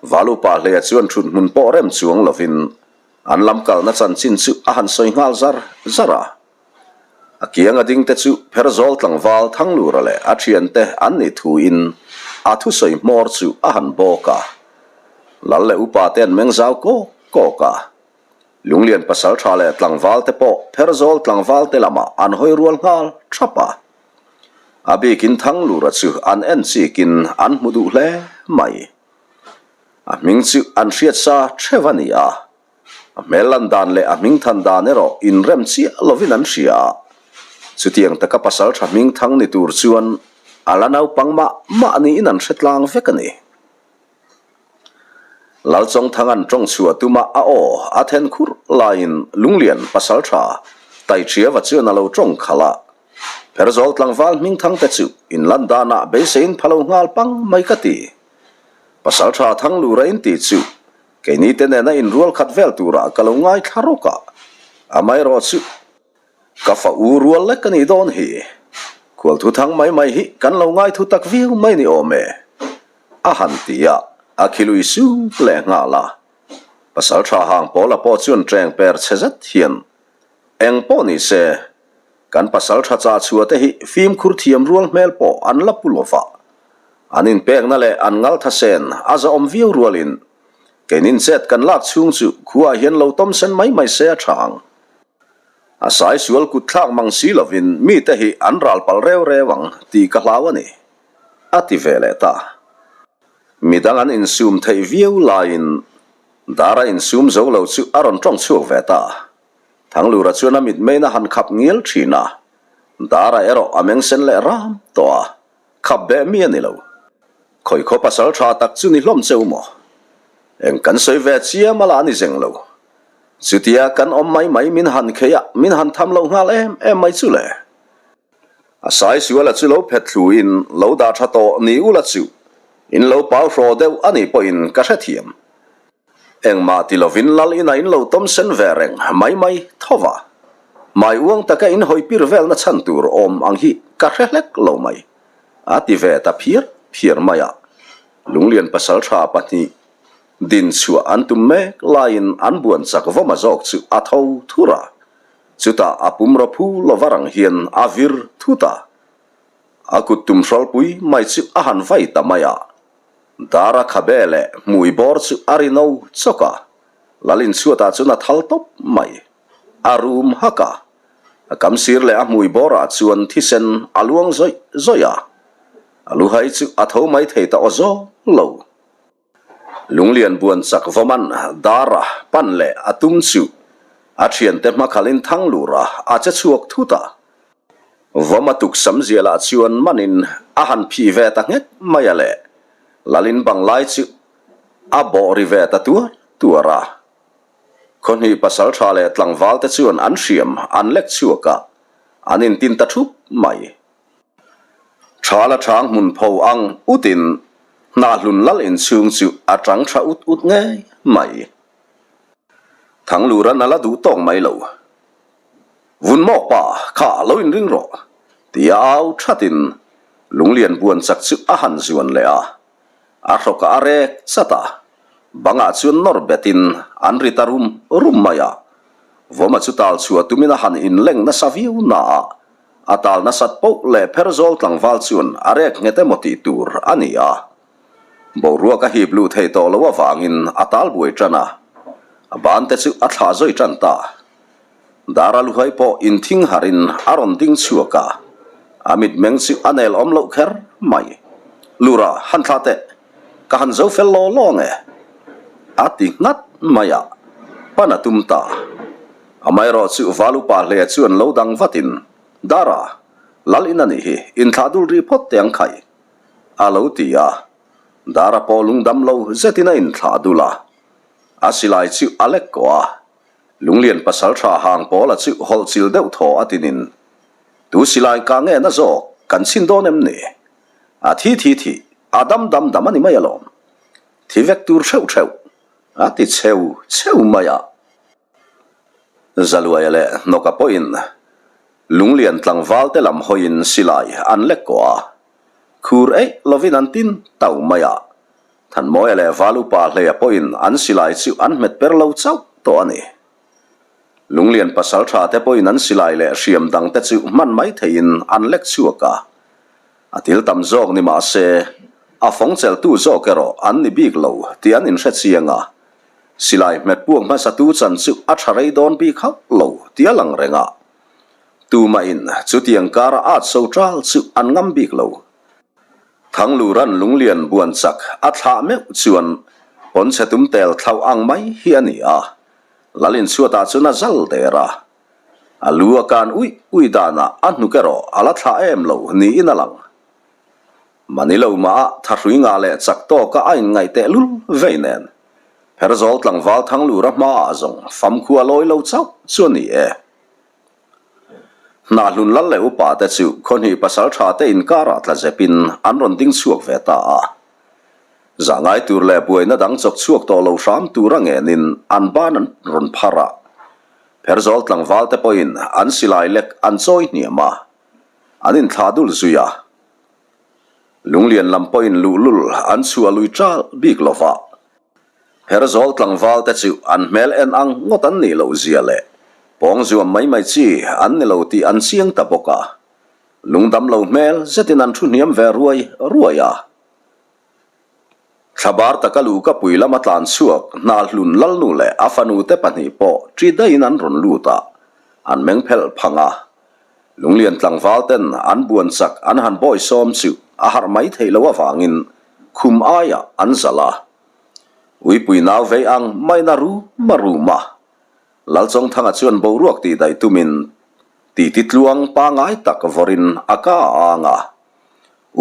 [SPEAKER 1] Valupa hleh chuan thuthmun pawh rem chuang lovin An lam kalna chanchin chu a han sawi nghal zar zar a. A kiang a ding te chu Pherzawl tlangval Thanglura leh a thiante an nih thuin a thusawi hmawr chu a han bawk a. Lal leh upa te an meng zau kawk kawk a. Lunglian pasaltha leh tlangval te pawh Pherzawl tlangval te lamah an hawi rual nghal thap a. A bikin Thanglura chu an en chikin an hmu duh hle mai. A hming chu an hriat sa theuh a ni a, a hmel lan dan leh a hming than dan erawh inrem chiah lovin an hria a. Chutiang taka pasal tha hming thang ni tur chuan a la naupang mah mah niin an hre tlang vek a ni. Lalchawngthanga'n tawng chhuah tuma a aw a then khurh laiin Lunglian pasal tha Taiṭhiava chuan a lo tawng khalh a. Pherzawl tlangval hming thang te chu inlan danah beiseiin pha lo nghal pang mai ka ti. Pasalṭha Thanglura in tih chu keini te nena inrual khat vel turah ka lo ngaithla rawk a, amaherawh chu ka fa u rual lek a nih dawn hi. Khualthu thang mai mai hi kan lo ngaithu tak viau mai ni awm e, a han ti a, a khilui suk leh nghal a. Pasalṭha hang pawla pawh chuan ṭeng per chhe zet hian eng pawh ni se, Kan pasal tha chah chhuah te hi fimkhur thiam rual hmel pawh an la pu lo va. An inpekna leh an ngaltha sen a zahawm viau rualin keinin chet kan lak chhung chu khuaah hian lo tawm sen mai mai se a tha ang. A sai sual kut thlak mang si lovin mite hi an ral palh reu reu ang tih ka hlau a ni, a ti ve leh ta. Midang an insum theih viau laiin Dara insum zo lo chu a rawn tawng chhuak ve ta. Thanglura chuan a mitmeiin a han khap ngial thin a, Dara erawh a meng sen leh ram tawh a, khap beh mi a ni lo. Khawi khaw pasal tha tak chu ni hlawm che u maw? Eng kan sawi ve chiam a la ni zeng lo. Chutia kan awm mai mai min han khei a, min han tham lo nghal em em mai chu le. A sai suala chu lo phet thlu in lo dah tha tawh ni ula chu in lo pau hraw deuh a nih pawhin ka hrethiam. Engmah ti lovin lal ina in lo tawm sen ve reng mai mai tho va. Hmai uang taka in hawi pir velna chhan tur awm ang hi ka hre hlek lo mai, a ti ve ta phiar phiar mai a. Lunglian pasaltha pahnih din chhuah an tum mek laiin an buan chak vawma zawk chu a tho thur a, chutah a pumraw phu lova rang hian a vir thut a. A kut tum hrawlpui mai chu a han vai ta mai a. Dara khabe leh hmui bawr chu a ri no chawk a, Lalin chhuatah chuan a thal tawp mai. A rum hak a, a kam sir leh a hmui bawrah chuan thisen a luang zawih zawih a, a luhai chu a tho mai thei ta aw zawng lo. Lunglian buan chak vawman Dara pan leh a tum chu a thiante hmakhalin Thanglura a che chhuak thut a, Vawma tuk sam zialah chuan manin a han phih ve ta nghet mai a le. Lalin bang lai chu a bawh ri ve ta tuar tuar a. Khawhnih pasal tha leh tlangval te chuan an hriam an lek chhuak a, an intin ta thup mai. Thala chang hmun pho ang utin Hnahlun lal inchhung chu a chang tha ut ut ngei mai. Thanglura'n a la duh tawk mai lo. Vun mawk pa, kha lo inring rawh, tia au thatin Lunglian buan chak chu a han zuan leh a. A hrawkah a rek chat a, bangah chuan nawr betin an ri ta rum rum mai a. Vawma chu tal chhuah tumin a han inleng nasa viau na a, a tal nasat poh leh pherzawl tlangval chuan a rek nghet emaw tih tur a ni a. Boruak a hip luh thei tawh loh avangin a tal buai tan a, a ban te chu a thlah zawi tan ta. Dara luhai pawh inthing harin a rawn ding chhuak a, a mitmeng chu a nel awm loh kher mai. Lura, han thlah teh, ka han zo fel law law nge? A ti nghat mai a, pan a tum ta. Amaherawh chu Valupa hle chuan lo dang vatin, Dara, lal in a nih hi, inthlah dul rih phawt teh ang khai. A lo ti a, Dara pawh lungdam lo zetin a inthlah dul a, a silai chu a lek kawh a, Lunglian pasaltha hang pawla chu hawlh chil deuh thaw a tinin, Tu silai ka nge na zawk kan chhin dawn em ni? A thi thi thi, a dam dam dam a ni mai alawm. Thi vek tur theuh theuh, a ti cheu cheu mai a. Zaluaia leh Hnawka pawhin Lunglian tlangval te lam hawiin silai an lek kawh a, khur eih lovin an tin tau mai a. Thanmawia leh Valupa Hleia pawhin an silai chu an hmet per lo chauh tawh a ni. Lunglian pasaltha te pawhin an silai leh hriam dang te chu hman mai theihin an lek chhuak a. A til tam zawk ni mah se, a fawng chelhtu zawk erawh an ni bik lo tih an inhre chiang a. Silai hmet puak hmasatu chan chu a tha rei dawn bik hauh lo tih a lang reng a. Tumahin chutiang kara at so tal chu an ngam bik lo. Thanglura'n lunglian buan chak a thlah meuh chuan pawnchhe tum tel thlauh ang mai hi a ni a, Lalin chhuatah chuan a zal der a. A lu a kan uih uih danah a hnuk erawh a la thlah em lo niin a lang. Mani lo mah a thahrui ngah leh chak tawka a inngaih teh lul vei nen, Pherzawl tlangval Thanglura hmaah zawng famkhua lawi lo chauh chu a ni e. Hnahlun lal leh upa te chu khawhnih pasal tha te inkarah tla zepin an rawn ding chhuak ve ta a. Zahngai tur leh buaina dang chawk chhuak tawh lo hram tura ngenin an ban an rawn phar a. Pherzawl tlangval te pawhin an silai lek an chawi hniam a, an inthlah dul zui a. Lunglian lam pawhin luhlul an chhuah lui ṭal bik lo va. Herzawl tlangval te chu an hmel en ang ngawt an nih loh zia leh pawng zuam mai mai chi an ni lo tih an chiang ta bawk a. Lungdam lo hmel zetin an thu hniam ve ruai ruai a. Thlabar taka luhka pui lama tlan chhuak Hnahlun Lalnu leh a fanu te pahnih pawh ṭi daihin an rawn lut a, an meng phelh phang a. Lunglian tlangval ten an buan chak an han bawisawm chu a harh mai theih loh avangin khum aiah an zalh a. Uipui nau vei ang maina rum a rum a. Lalchawngthanga chuan boruak tih daih tumin titi tluang pangai tak vawrin a ka a ang a.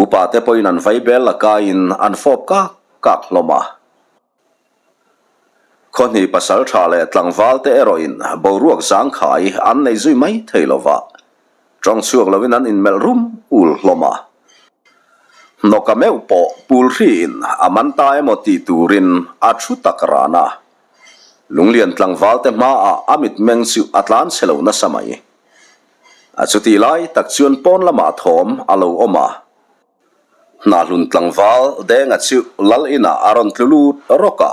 [SPEAKER 1] Upa te pawhin an vaibel la kaiin an fawp kak kak hlawm a. Khawhnih pasal tha leh tlangval te erawhin boruak zangkhai an nei zui mai thei lo va. Tawng chhuak loin an inmelh rum ul hlawm a. Hnawka meuh pawh pul hriin a man ta emaw tih turin a thu tak ran a. Lunglian tlangvalte hmaah a mitmeng chu a tlan chhe lo nasa mai. A chutih lai tak chuan pawn lamah thawm a lo awm a. Hnahlun tlangval Denga chu lal inah a rawn tlu lut rawk a.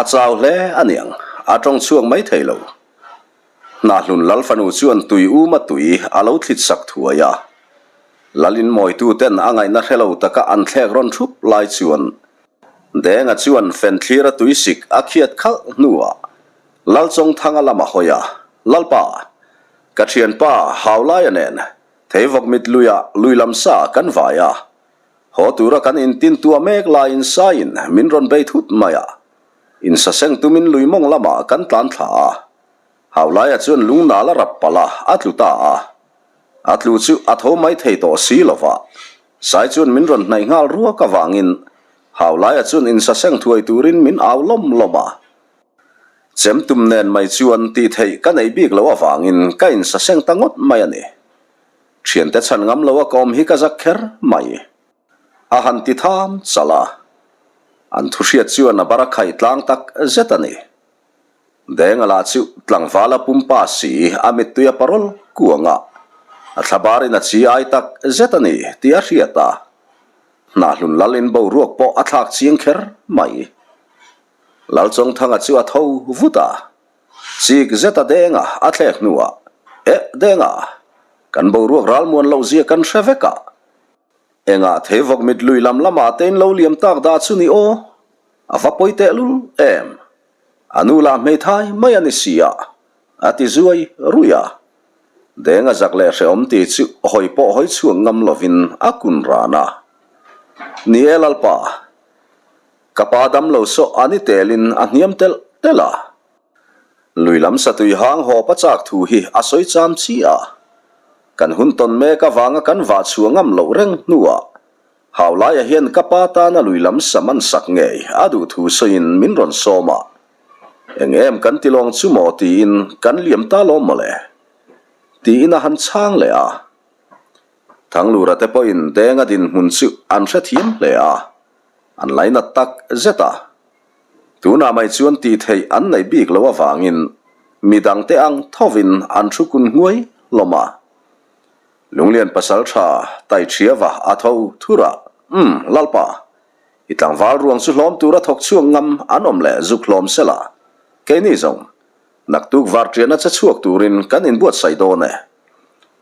[SPEAKER 1] A chau hle aniang, a tawng chhuak mai thei lo. Hnahlun lal fanu chuan tui uma tui a lo thlit sak thuai a. Lal in mawitu ten a ngaihna hre lo taka an thlek rawn thup lai chuan Denga chuan fenthlir a tui sik a khiat khalh hnuah Lal Chawngthanga lam a hawi a, Lalpa, ka thianpa Haulaia nen Theivawk mit luiah lui lam sa kan vai a, haw tura kan intintuah mek laiin saiin min rawn bei thut mai a. Insaseng tumin lui mawng lamah kan tlan thla a, Haulaia chuan lungnal a rap palh a, a tlu ta a. A tlu chu a tho mai thei tawh si lo va, Sai chuan min rawn hnaih nghal ruak avangin Haulaia chuan insaseng thuai turin min au lawm lawm a. Chem tum nen mai chuan tih theih ka neih bik loh avangin ka insaseng ta ngawt mai a ni. Thiante chhan ngam lo a ka awm hi ka zak kher mai. A han ti tham chal a, an thu hriat chuan a bar a khaih tlang tak zet a ni. Denga lah chu tlangvala pumpa si a mittui a parawl kuang a, a thlabarin a chi ai tak zet a ni tih a hriat a. Hnahlun lal in boruak pawh a thlak chiang kher mai. Lalchawngthanga chu a tho vut a, chik zet a Denga a thlek hnuah, Eh Denga, kan boruak ralmuan loh zia kan hre vek a, Engah theivawk mit lui lam lamah te in lo liam tak dah chu ni aw? A va pawi tehlul em? A nu lah hmeithai mai a ni si a, a ti zuai rui a. Deng a zak leh hrehawm ti chu hawi pawh hawi chhuak ngam lovin a kun ran a. Ni e Lalpa, ka pa dam lo saw a ni telin a hniam telh telh a. Lui lam satui hang hawp a chak thu hi a sawi cham chi a. Kan hun tawn mek avanga kan vah chhuah ngam loh reng hnuah Haulaia hian ka pa tana lui lam sam an sak ngei a duh thu sawiin min rawn sawm a. Eng em kan ti lawng chu maw tiin kan liam ta lawm mawle tiin a han chhang leh a. Thanglura te pawhin Denga dinhmun chu an hrethiam hle a, an lainat tak zet a. Tunah mai chuan tih theih an neih bik loh avangin mi dangte ang thovin an thu kun hnuai hlawm a. Lunglian pasal tha Taithiava a tho thur a, Umm, Lalpa, i tlangval ruang chu hlawm tura thawk chhuak ngam an awm leh zuk hlawm sela, keini zawng naktuk varṭiana che chhuak turin kan inbuatsaih dawn e.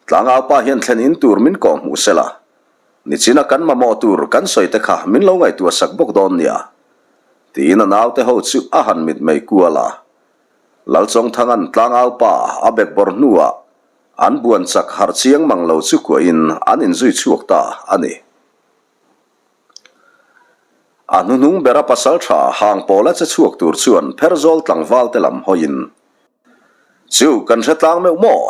[SPEAKER 1] Tlangaupa hian thlen in tur min kawh hmuh sela, Nichina kan mamawh tur kan sawi te kha min lo ngaihtuah sak bawk dawn nia, tiin a naute ho chu a han mitmei kual a. Lalchawngthanga'n tlangaupa a bekbawr hnuah an buan chak harh chiang mang lo chu kuahin an inzui chhuak ta a ni. A hnuhnung bera pasal tha hang pawla che chhuak tur chuan Pherzawl tlangval te lam hawiin, Chu kan hre tlang meuh maw?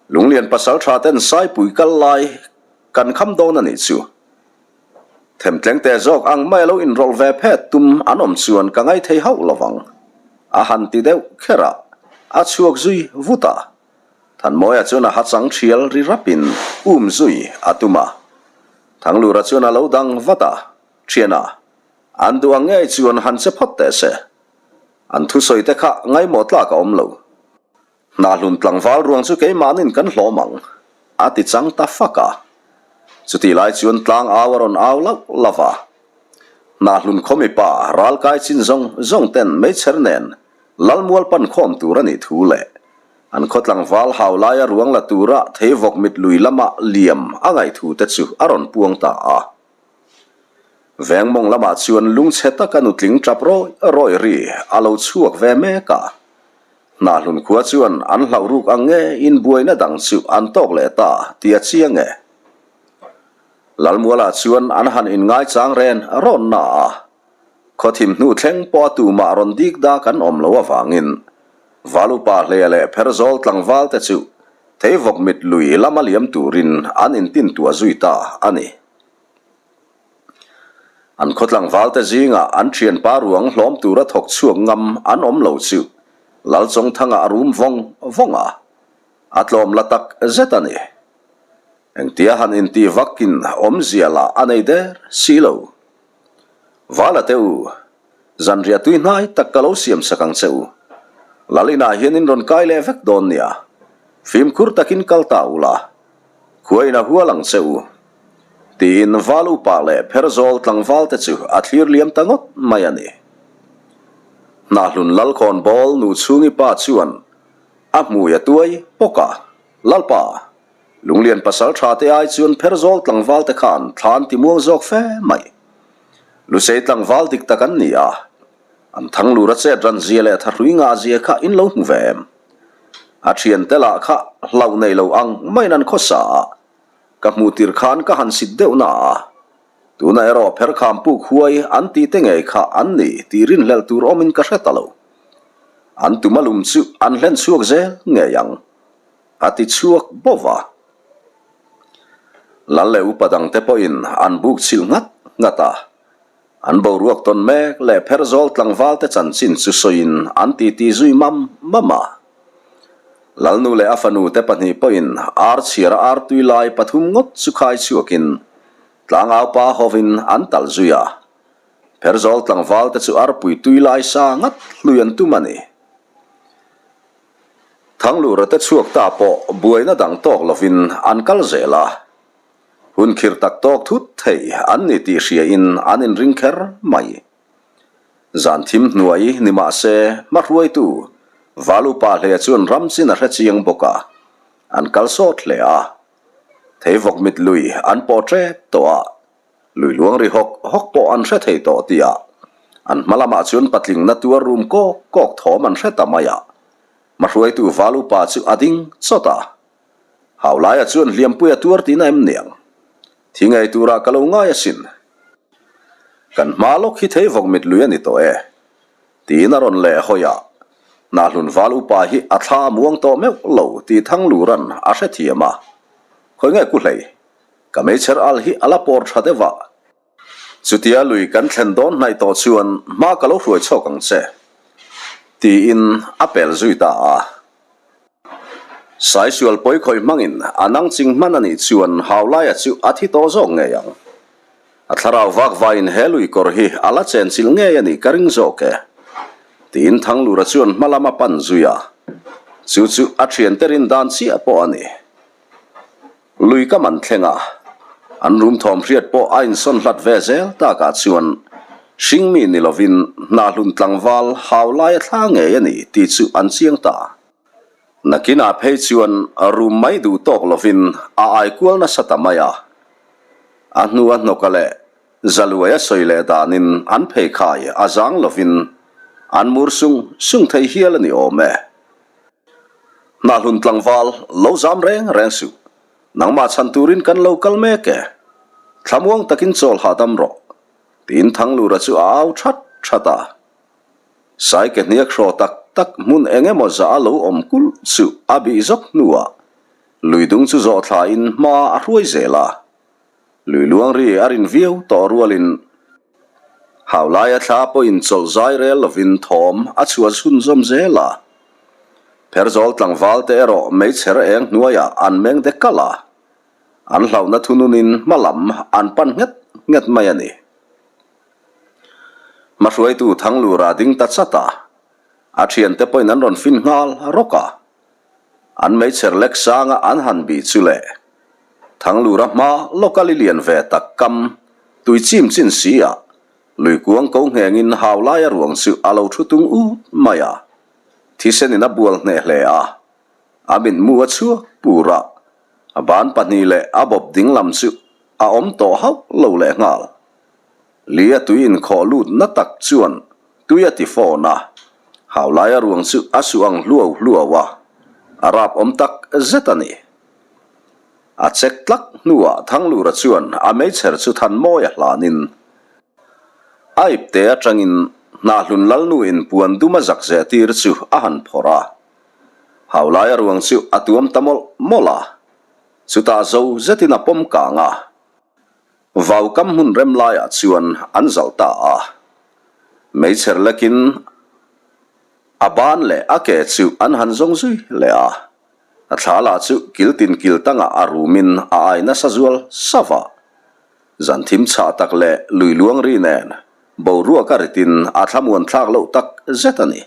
[SPEAKER 1] Lunglian pasal tha ten Saipui kal lai kan kham dawn a nih chu. Themtleng te zawk ang mai a lo inrawlh ve phet tum an awm chuan ka ngai thei hauh lovang. A han ti deuh kher a, a chhuak zui vut a. Thanmawia chuan a hachang thial ri rapin um zui a tum a. Thanglura chuan a lo dang vat a, Thiana, an duh ang ngei chuan han che phawt teh se. An thusawi te kha ngaimawh tlak a awm lo. Hnahlun tlangval ruang chu keimahnin kan hlawm ang, a ti chang ta fak a. Chutih lai chuan tlang au a rawn au lauh lauh a. Hnahlun khaw mipa ralkai chin zawng zawng ten meichher nen Lalmual pan khawm tur a nih thu leh an khaw tlangval hau laia ruang la tura theivawk mit lui lama liam a ngaih thu te chu a rawn puang ta a. Vengmawng lamah chuan lungchhe taka nutling tap rawih rawih ri a lo chhuak ve mek a. Hnahlun khua chuan an hlauh ruk ang nge inbuaina dang chu an tawk leh ta tih a chiang e. Lalmualah chuan an han inngaichang ren rawn na a. Khawthim hnu thleng pawh a tumah rawn dik dak an awm loh avangin Valupa Hleia leh Pherzawl tlangval te chu Theivawk mit lui lama liam turin an intintuah zui ta a ni. An khaw tlangvalte zingah an thianpa ruang hlawm tura thawk chhuak ngam an awm lo chu Lalchawngthanga a rum vawng vawng a, a tlawm la tak zet a ni. Engtia han intih vakin awmzia lah a nei der si lo. Vala te u, zanriah tui hnai tak ka lo siam sak ang che u. Lal inah hian in rawn kai leh vek dawn nia. Fimkhur takin kal ta ula, Khuain a hual ang che u. Tiin val upa leh pherzawl tlangval te chu a thlir liam ta ngawt mai a ni. Hnahlun Lalkhawn bawl nu chhungi pa chuan a hmui a tuai pawk a, Lalpa, Lunglian pasal tha te ai chuan pherzawl tlangval te khan thla an ti muang zawk fe mai. Lusei tlangval dik tak an ni a, an thanglur a chet ran zia leh thahrui ngah zia kha in lo hmu ve em? A thiante lah kha hlauh nei lo ang maiin an khawsa a, ka hmuh tir khan ka han sit deuh na a, tunah erawh pherkham puk huai an tih te ngei kha an ni tih rinhlelh tur awmin ka hre ta lo. An tum a lum chu an hlen chhuak zel ngei ang, a ti chhuak bawk a. Lal leh upa dangte pawhin an buk chhilh nghat nghat a. An boruak tawn mek leh pherzawl tlangvalte chanchin chu sawiin an titi zui mam mam a. Lalnu leh a fanu te pahnih pawhin ar chhiara ar tui lai pathum ngawt chu khai chhuakin tlangaupa hovin an talh zui a. Pherzawl tlangvalte chu arpui tui lai sa ngat hlui an tum a ni. Thanglura te chhuak ta pawh buaina dang tawk lovin an kal zel a. Hun khir tak tawk thut thei an ni tih hriain an inring kher mai. Zan thim hnuai ni mah se hmahruaitu Valupa hle chuan ram chin a hre chiang bawk a, an kal sawt hle a. Theivawk mit lui an pawh tep tawh a, lui luang ri hawk hawk pawh an hre thei tawh tih ah an hma lamah chuan patling na tuar rum kawk kawk thawm an hre ta mai a. Hmahruaitu Valupa chu a ding chawt a. Haulaia chuan hliampui a tuar tihna em niang? Thi ngei turah ka lo ngai asin. Kan hma lawk hi thei vawk mit lui a ni tawh e. Tiin a rawn leh hawi a. Hnahlun val upa hi a thla a muang tawh meuh lo tih Thangluran a hrethiam a. Khawi nge ku hlei? Ka meichher al hi a la pawr tha deuh a. Chutia lui kan thlen dawn hnaih tawh chuan hma ka lo hruai chhawk ang che, tiin a pel zui ta a. Saisual pawi khawih hmangin a nang ching hman a nih chuan Haulaia chu a thi tawh zawk ngei ang. A thlarau vak vaiin he lui kawr hi a la chenchilh ngei a nih ka ring zawk e, tiin Thanglura chuan hma lam a pan zui a. Chu chu a thiante rin dan chiah pawh a ni. Lui ka man thleng a, an rum thawm hriat pawh a insawn hlat ve zel takah chuan hringmi ni lovin hnahlun tlangval hau lai a thla ngei a ni tih chu an chiang ta. Nakinah phei chuan rum mai duh tawk lovin a ai kual nasa ta mai a. A hnu a hnawka leh zaluai a sawi leh danin an pheikhai a zang lovin an mur sung sung thei hial a ni awm e. Hnahlun tlangval, lo zam reng reng suh. Nangmah chhan turin kan lo kal mek e. Thlamuang takin chawl hahdam rawh, tiin Thanglura chu a au that that a. Sai ke hniak hraw tak tak hmun eng emaw zah a lo awm kulh chu a bih zawk hnuah Luidung chu zawh thlain hma a hruai zel a. Lui luang ri a rin viau tawh rualin Haulaia thla pawhin chawlh zai rel lovin thawm a chhuah chhunzawm zel a. Pherzawl tlangval te erawh meichher eng hnuaiah an meng dek kalh a, an hlauhna thununin hma lam an pan nghet nghet mai a ni. Hmahruaitu Thanglura ding ta chat a, a thiante pawhin an rawn fin nghal rawk a. An meichher lek sanga an han bih chu le. Thanglura hma lawkal i lian ve tak kam tui chim chin si ah lui kuang ko nghengin hau laia ruang chu a lo thu tung ut mai a. Thisen in a bual hneh hle a, a mitmu a chhuak pur a, a ban pahnih leh a bawp ding lam chu a awm tawh hauh lo leh nghal. Li a tui inkhawh lut na tak chuan tui a ti fawn a, Haulaia ruang chu a suh ang hluau hluau a, a rap awm tak zet a ni. A chek tlak hnuah Thanglura chuan a meichher chu Thanmawi a hlanin a ipte atangin Hnahlun Lalnu in puan dum a zak zeh tir chu a han phawrh a, Haulaia ruang chu a tuam ta mawlh mawlh a, chutah zo zetin a pawm kang a. Vaukam hmun rem laiah chuan an zalh ta a. Meichher lekin a ban leh a ke chu an han zawng zui leh a. A thla lah chu kil tin kil tangah a rumin a ai nasa zual sava. Zan thim chhah tak leh lui luang ri nen boruak a ritin a thlamuan thlak loh tak zet a ni.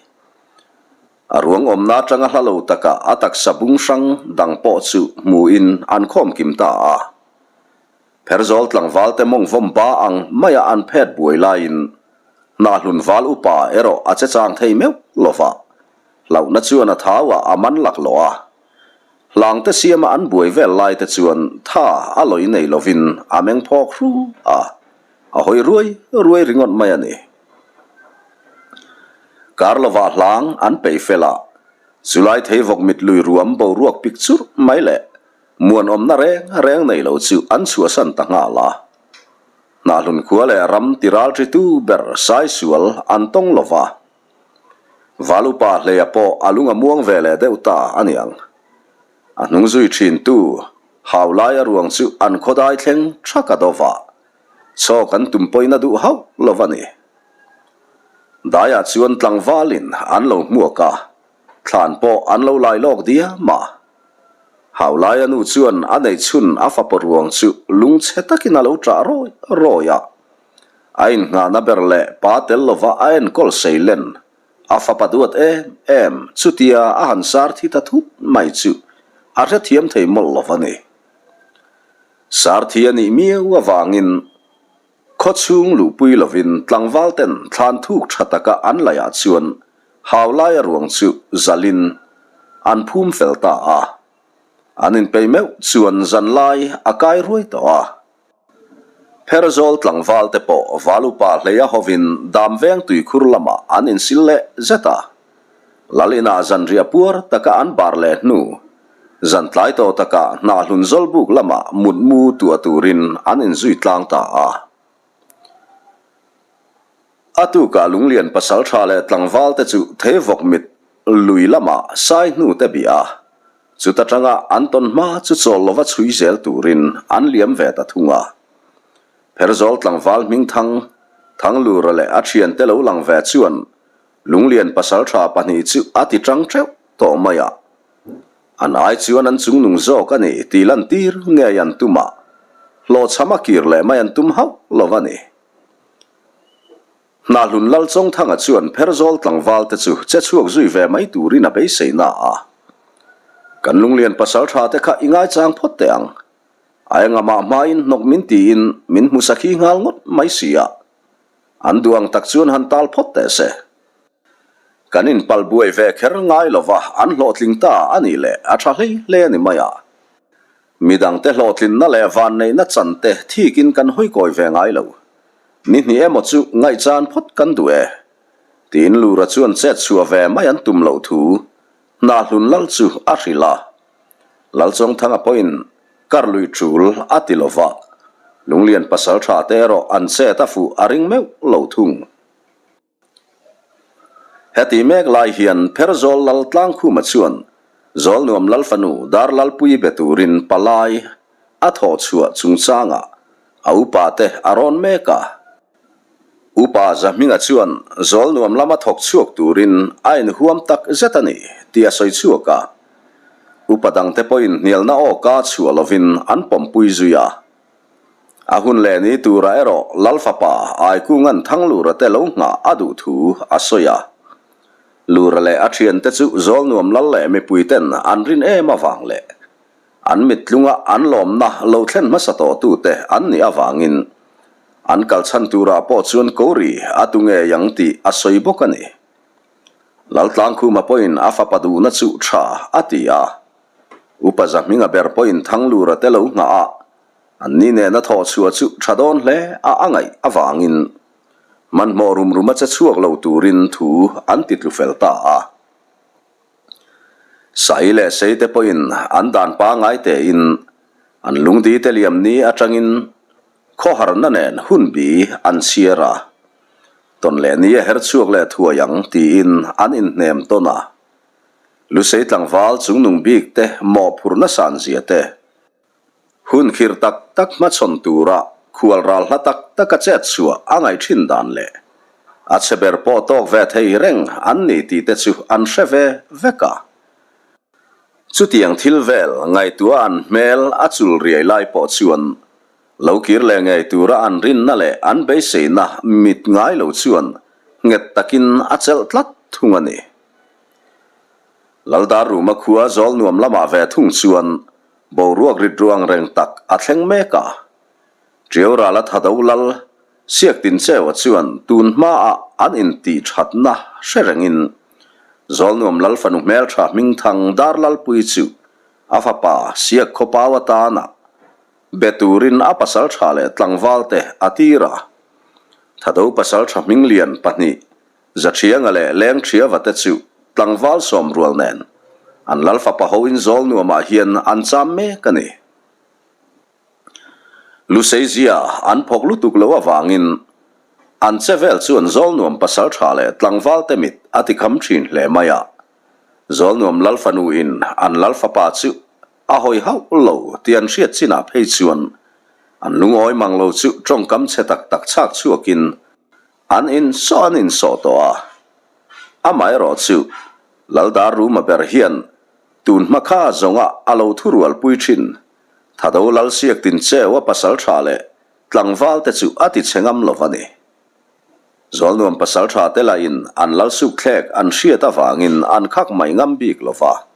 [SPEAKER 1] A ruang awmna atanga hla lo takah a taksa bung hrang dang pawh chu hmuin an khawm kim ta a. Pherzawl tlangval te mawng vawm ba ang maia an phet buai laiin Hnahlun val upa erawh a che chang thei meuh lo va, hlauhna chuan a thau ah a man laklawh a. Hlang te siama an buai vel lai te chuan tha a lawi nei lovin a meng phawk hru a, a hawi ruai ruai ringawt mai a ni. Kar lovah hlang an peih fel a, chulai theivawk mit lui ruam boruak pik churh mai leh Muanawmna reng reng nei lo chu an chhuahsan ta nghal a. Hnahlun khua leh ram ti ralṭitu ber Saisual an tawng lo va. Valupa hleia pawh a lung a muang ve leh deuh ta a niang. A hnung zui ṭhintu Haulaia ruang chu an khawdai thleng ṭhak a do va. Chaw kan tum pawhin a duh hauh lo va ni. Daiah chuan tlangvalin an lo hmuak a, thlan pawh an lo lai lawk diam a. Haulaia nu chuan a neih chhun a fapa ruang chu lungchhe takin a lo ṭah rawi rawi a. A innghahna ber leh pa tel lova a enkawl sei len. A fapa duat em em chutia a han sar thi ta thut mai chu a hrethiam thei mawlh lo a ni. Sar thi a nih miau avangin khawchhung luhpui lovin tlangval ten thlan thuk tha taka an laihah chuan hau laia ruang chu zalin an phum fel ta a. An inpeih meuh chuan zanlai a kai ruai tawh a. Pherzawl tlangval te pawh Valupa hleia hovin Damveng tuikhur lamah an insil leh zet a. Lal inah zanriah puar taka an bar leh hnu, zan tlai tawh takah Hnahhlun Zawlbuk lamah mutmu tuah turin an inzui tlang ta a. A tukah Lunglian pasaltha leh tlangval te chu Theivawk mit lui lamah sai hnu te bih a, chuta tanga an tawn hma chu chawl lova chhui zel turin an liam ve ta thung a. Pherzawl tlangval hmingthang Thanglura leh a thiante lo lang ve chuan Lunglian pasaltha pahnih chu a ti tang teuh tawh mai a. An ai chuan an chungnung zawk a ni tih lantir ngei an tum a, hlawhchham a kir leh mai an tum hauh lo a ni. Hnahlun Lalchawngthanga chuan Pherzawl tlangval te chu che chhuak zui ve mai turin a beisei na a. Kan lunglian pasaltha te kha i ngaichang phawt teh ang. A engamah hmain hnawk min tiin min hmu sakhi nghal ngawt mai si a. An duh ang tak chuan han tal phawt teh se. Kan inpalh buai ve kher ngai lova an hlawhtling ta a nih leh a tha hlei hle a ni mai a. Midangte hlawhtlinna leh vanneihna chante thikin kan hawi kawi ve ngai lo. Ni hnih emaw chu ngaihchan phawt kan duh e. Tiin Lura chuan chet chhuah ve mai an tum loh thu Hnahlun Lal chu a hrilh a. Lalchawngthanga pawhin kar lui tul a ti lo va, Lunglian pasaltha te erawh an chet a fuh a ring meuh lo thung. Heti mek lai hian Pherzawl Lal Tlangkhuma chuan Zawlnuam Lal fanu Darlalpui be turin palai a thawh chhuah chungchangah a upa te a rawn mek a. Upa Zahminga chuan Zawlnuam lama thawk chhuak turin a inhuam tak zet a ni tih a sawi chhuak a. Upa dangte pawhin hnialna awka chhuah lovin an pawmpui zui a. A hun leh ni turah erawh Lal fapa Aikunga'n Thanglura te lo nghah a duh thu a sawi a. Lura leh a thiante chu Zawlnuam Lal leh mipuiten an rin em avang leh an mittlunga an lawmna lo thlen hmasa tawhtute an nih avangin an kalchhan turah pawh chuan Kori a tu ngei ang tih a sawi bawk a ni. Laltlangkhuma pawhin a fapa duhna chu tha a ti a. Upa Zahminga ber pawhin Thanglura te lo nghah a, anni nena thawh chhuah chu tha dawn hle a a ngaih avangin hmanhmawh rum ruma che chhuak lo turin thu an ti tlu fel ta a. Sai leh sei te pawhin an dan pangngai tein an lungdi te liam ni atangin khawharna nen hunbi an chhiar a, tawn leh ni a her chhuak leh thuai ang tiin an inhnem tawn a. Lusei tlangval chungnung bik te mawhphurhna san zia te, hun khir tak tak hmachhawn tura khual ral hla tak taka chet chhuah a ngaih thin dan leh a chhe ber pawh tawk ve thei reng an ni tih te chu an hre ve vek a. Chutiang thil vel ngaihtuah an hmel a chul riai lai pawh chuan lo kir leh ngei tura an rinna leh an beiseina mit ngai lo chuan nghet takin a chelh tlat thung a ni. Laldarruma khua zawl nuam lamah ve thung chuan boruak rit ruang reng tak a thleng mek a. Tiaurala Thado Lal Siaktin Cheua chuan tun hmaah an intih thatna hre rengin Zawlnuam Lal fanu hmeltha hmingthang Darlalpui chu a fapa Siak Khawpau atana be turin a pasaltha leh tlangvalte a tir a. Thado pasaltha hminglian pahnih Zathianga leh Lengthiava te chu tlangval sawmrual nen an lal fapa hoin zawl nuamah hian an cham mek a ni. Luseizia an phawk lutuk lo avangin an che vel chuan zawl nuam pasal tha leh tlangval te mit a ti kham thin hle mai a. Zawl nuam lal fanu in an lal fapa chu a hawi hauh lo tih an hriat chinah phei chuan an lungawi mang lo chu tawngkam chhe tak tak chhak chhuakin An insawh an insawh tawh a, amaherawh chu Laldar Ruma ber hian tun hma kha zawnga a lo thurualpui thin Thado Lalsiak Tincheu a pasal tha leh tlangval te chu a ti chhe ngam lo a ni. Zawlnuam pasaltha te lahin an lal sukthlek an hriat avangin an khak mai ngam bik lo va.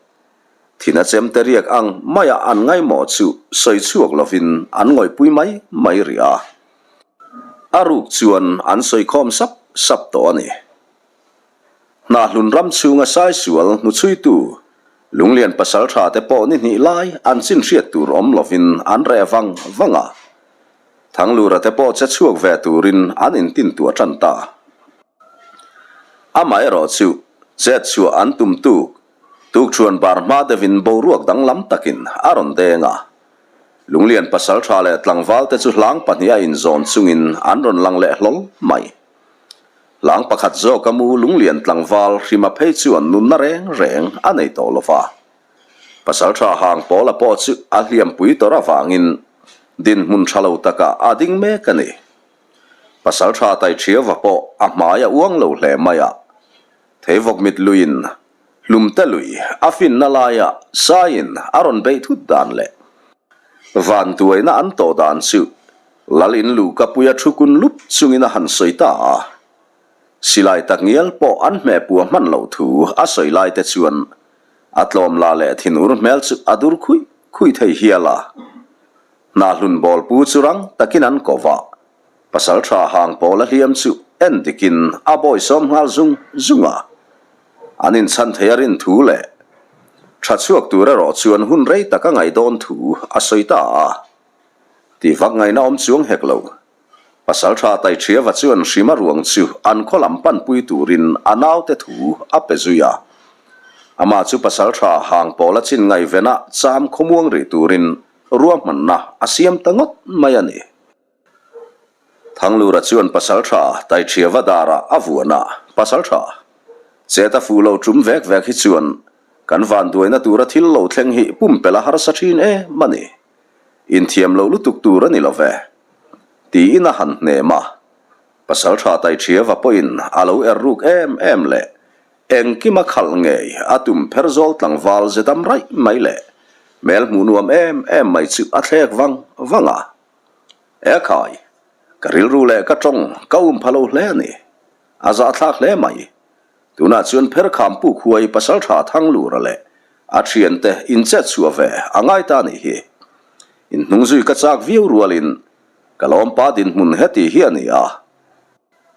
[SPEAKER 1] Thina chemte riak ang maia an ngaimawh chu sawi chhuak lovin an ngawihpui mai mai rih a. A ruk chuan an sawikhawm sap sap tawh a ni. Hnahlun ram chhunga saisual hnuchhuitu Lunglian pasaltha te pawh ni hnih lai an chin hriat tur awm lovin an reh vang vang a. Thanglura te pawh che chhuak ve turin an intintuah tan ta. Amaherawh chu chet chhuah an tum tuk Tukṭhuan bar hma deuhin boruak danglam takin a rawn deng a. Lunglian pasalṭha leh tlangvalte chu hlang pahniha inzawn chungin an rawn lang leh hlawl mai. Hlang pakhat zawka mu Lunglian tlangval hrima phei chuan nunna reng reng a nei tawh lo va. Pasalṭha hang pawla pawh chu a hliampui tawrh avangin dinhmun ṭha lo takah a ding mek a ni. Pasalṭha Taiṭhiauva pawh a hmai a uang lo hle mai a. Theivawk mit luiin hlumte lui a finna laia saiin a rawn beih thut dan leh vantuaina an tawh dan chu Lal in luhka puia thu kun lup chungin a han sawi ta a. Silai takngial pawh an hmehpua hman loh thu a sawi lai te chuan a tlawm la leh thinur hmel chu a dur khuih khuih thei hial a. Hnahlun bawlpu chu rang takin an ko va. Pasal tha hang pawl a hliam chu en dikin a bawisawm nghal zung zung a. An inchhan thei a rin thu leh tha chhuak tur erawh chuan hun rei tak a ngaih dawn thu a sawi ta a. Tih vak ngaihna awm chuang hek lo. Pasal tha Taiṭhiava chuan hrima ruang chu an khaw lam panpui turin a naute thu a pe zui a. Amah chu pasal tha hang pawl a chin ngaihvenah cham khawmuang rih turin ruahmanna a siam ta ngawt mai a ni. Thanglura chuan Pasaltha Taiṭhiava darah a vuan a, Pasaltha, chet a fuh lo ṭum vek vek hi chuan kan vanduaina tura thil lo thleng hi pumpelh a harsa ṭhin em a ni. Inthiam loh lutuk tur a ni lo ve. Tiin a han hnem a. Pasaltha Taiṭhiava pawhin a lo er ruk em em leh engkima khalh ngei a tum pher zawl tlangval ze dam raih mai leh hmel hmuh nuam em em mai chu a thlek vang vang a. E khai, ka rilru leh ka tawng ka um pha lo hle a ni. A zahthlak hle mai. Tunah chuan Pherkham puk huai pasaltha Thanglura leh a thiante inchet chhuah ve a ngai ta nih hi. Inhnungzui ka chak viau rualin ka lawmpa dinhmun heti hi a ni a.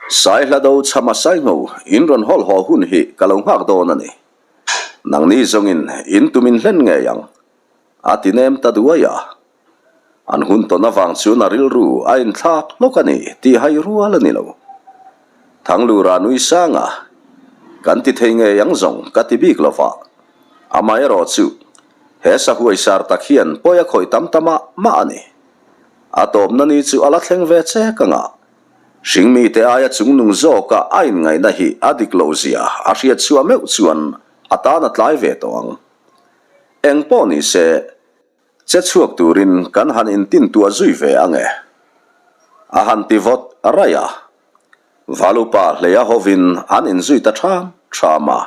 [SPEAKER 1] Saihlado chhama Saingho in rawn hawl haw hun hi ka lo nghak dawn a ni. Nangni zawngin in tum in hlen ngei ang. A ti nem ta duai a. An hun tawn avang chuan a rilru a inthlak hlawk a ni tih hai rual a ni lo. Thanglura nui sang a, Kan ti thei ngei ang zawng ka ti bik lo va. Amaherawh chu he sahuai sar tak hian pawi a khawih tam ta mah mah a ni. A tawpna ni chu a la thleng ve chek ang a. Hringmite aia chungnung zawka a inngaihna hi a dik loh zia a hriat chhuah meuh chuan a tan a tlai ve tawh ang. Eng pawh ni se. Che chhuak turin kan han intintuah zui ve ang e. A han ti vawt raih a. Valupa hleia hovin an inzui ta ṭham ṭham a.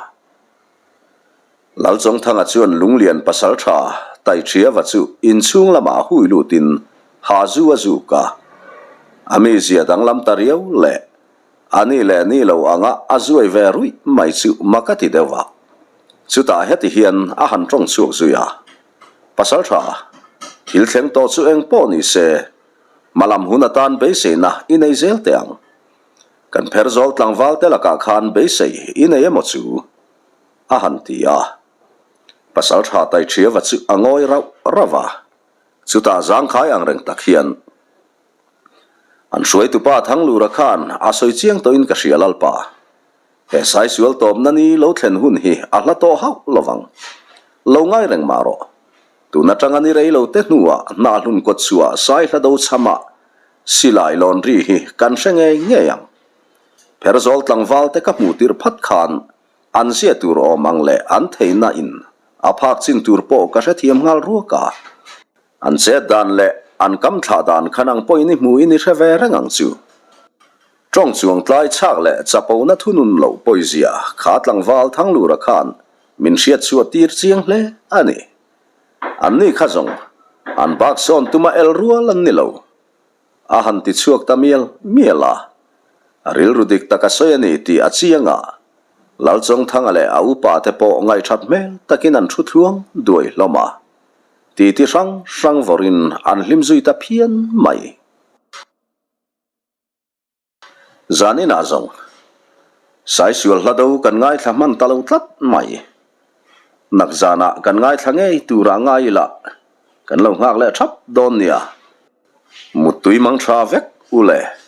[SPEAKER 1] Lalchawngthanga chuan Lunglian pasalṭha Taiṭhiava chu inchhung lamah hui lutin ha zu a zuk a. A mizia danglam ta riau leh A ni leh ni lo anga a zuai ve ruih mai chu mak a ti deuh a. Chutah heti hian a han tawng chhuak zui a, Pasal tha, thil thleng tawh chu eng pawh ni se, hmalam hun atan beiseina i nei zel teh ang. Kan pher zawl tlangval te lakah khan beisei i nei emaw chu? a han ti a. Pasal tha Taiṭhiava chu a ngawi rauh rauh a. Chutah zangkhai angreng tak hian, An hruaitupa Thanglura khan a sawi chiang tawhin ka hria Lalpa. He saisual tawpna ni lo thlen hun hi a hla tawh hauh lovang. Lo ngai reng mah rawh. Tun atanga ni rei lo te hnuah Hnahlun kawt chhuah sai hla do chhamah silai lawn ri hi kan hre ngei ngei ang. Pherzawl tlangval te ka hmuh tirh phat khan an zia tur awm ang leh an theihna in a phak chin tur pawh ka hrethiam nghal ruak a. An chet dan leh an kam thlah dan khan ang pawhin i hmuhin i hre ve reng ang chu. Tawng chuang tlai chhak leh chapona thunun loh pawizia kha tlangval Thanglura khan min hriat chhuah tir chiang hle a ni. Anni kha zawng an bak sawn tuma el rual an ni lo. A han ti chhuak ta mial mial a. A rilru dik tak a sawi a ni tih a chiang a, Lalchawngthanga leh a upa te pawh ngaihthat hmel takin an thu thluang duai hlawm a, titi hrang hrang vawrin an hlim zui ta phian mai. Zaninah zawng, Saisual hla do kan ngaithla hman ta lo tlat mai. Nak zanah kan ngaithla ngei turah ngai ila kan lo nghak leh thap dawn nia. Muttui mang tha vek u le.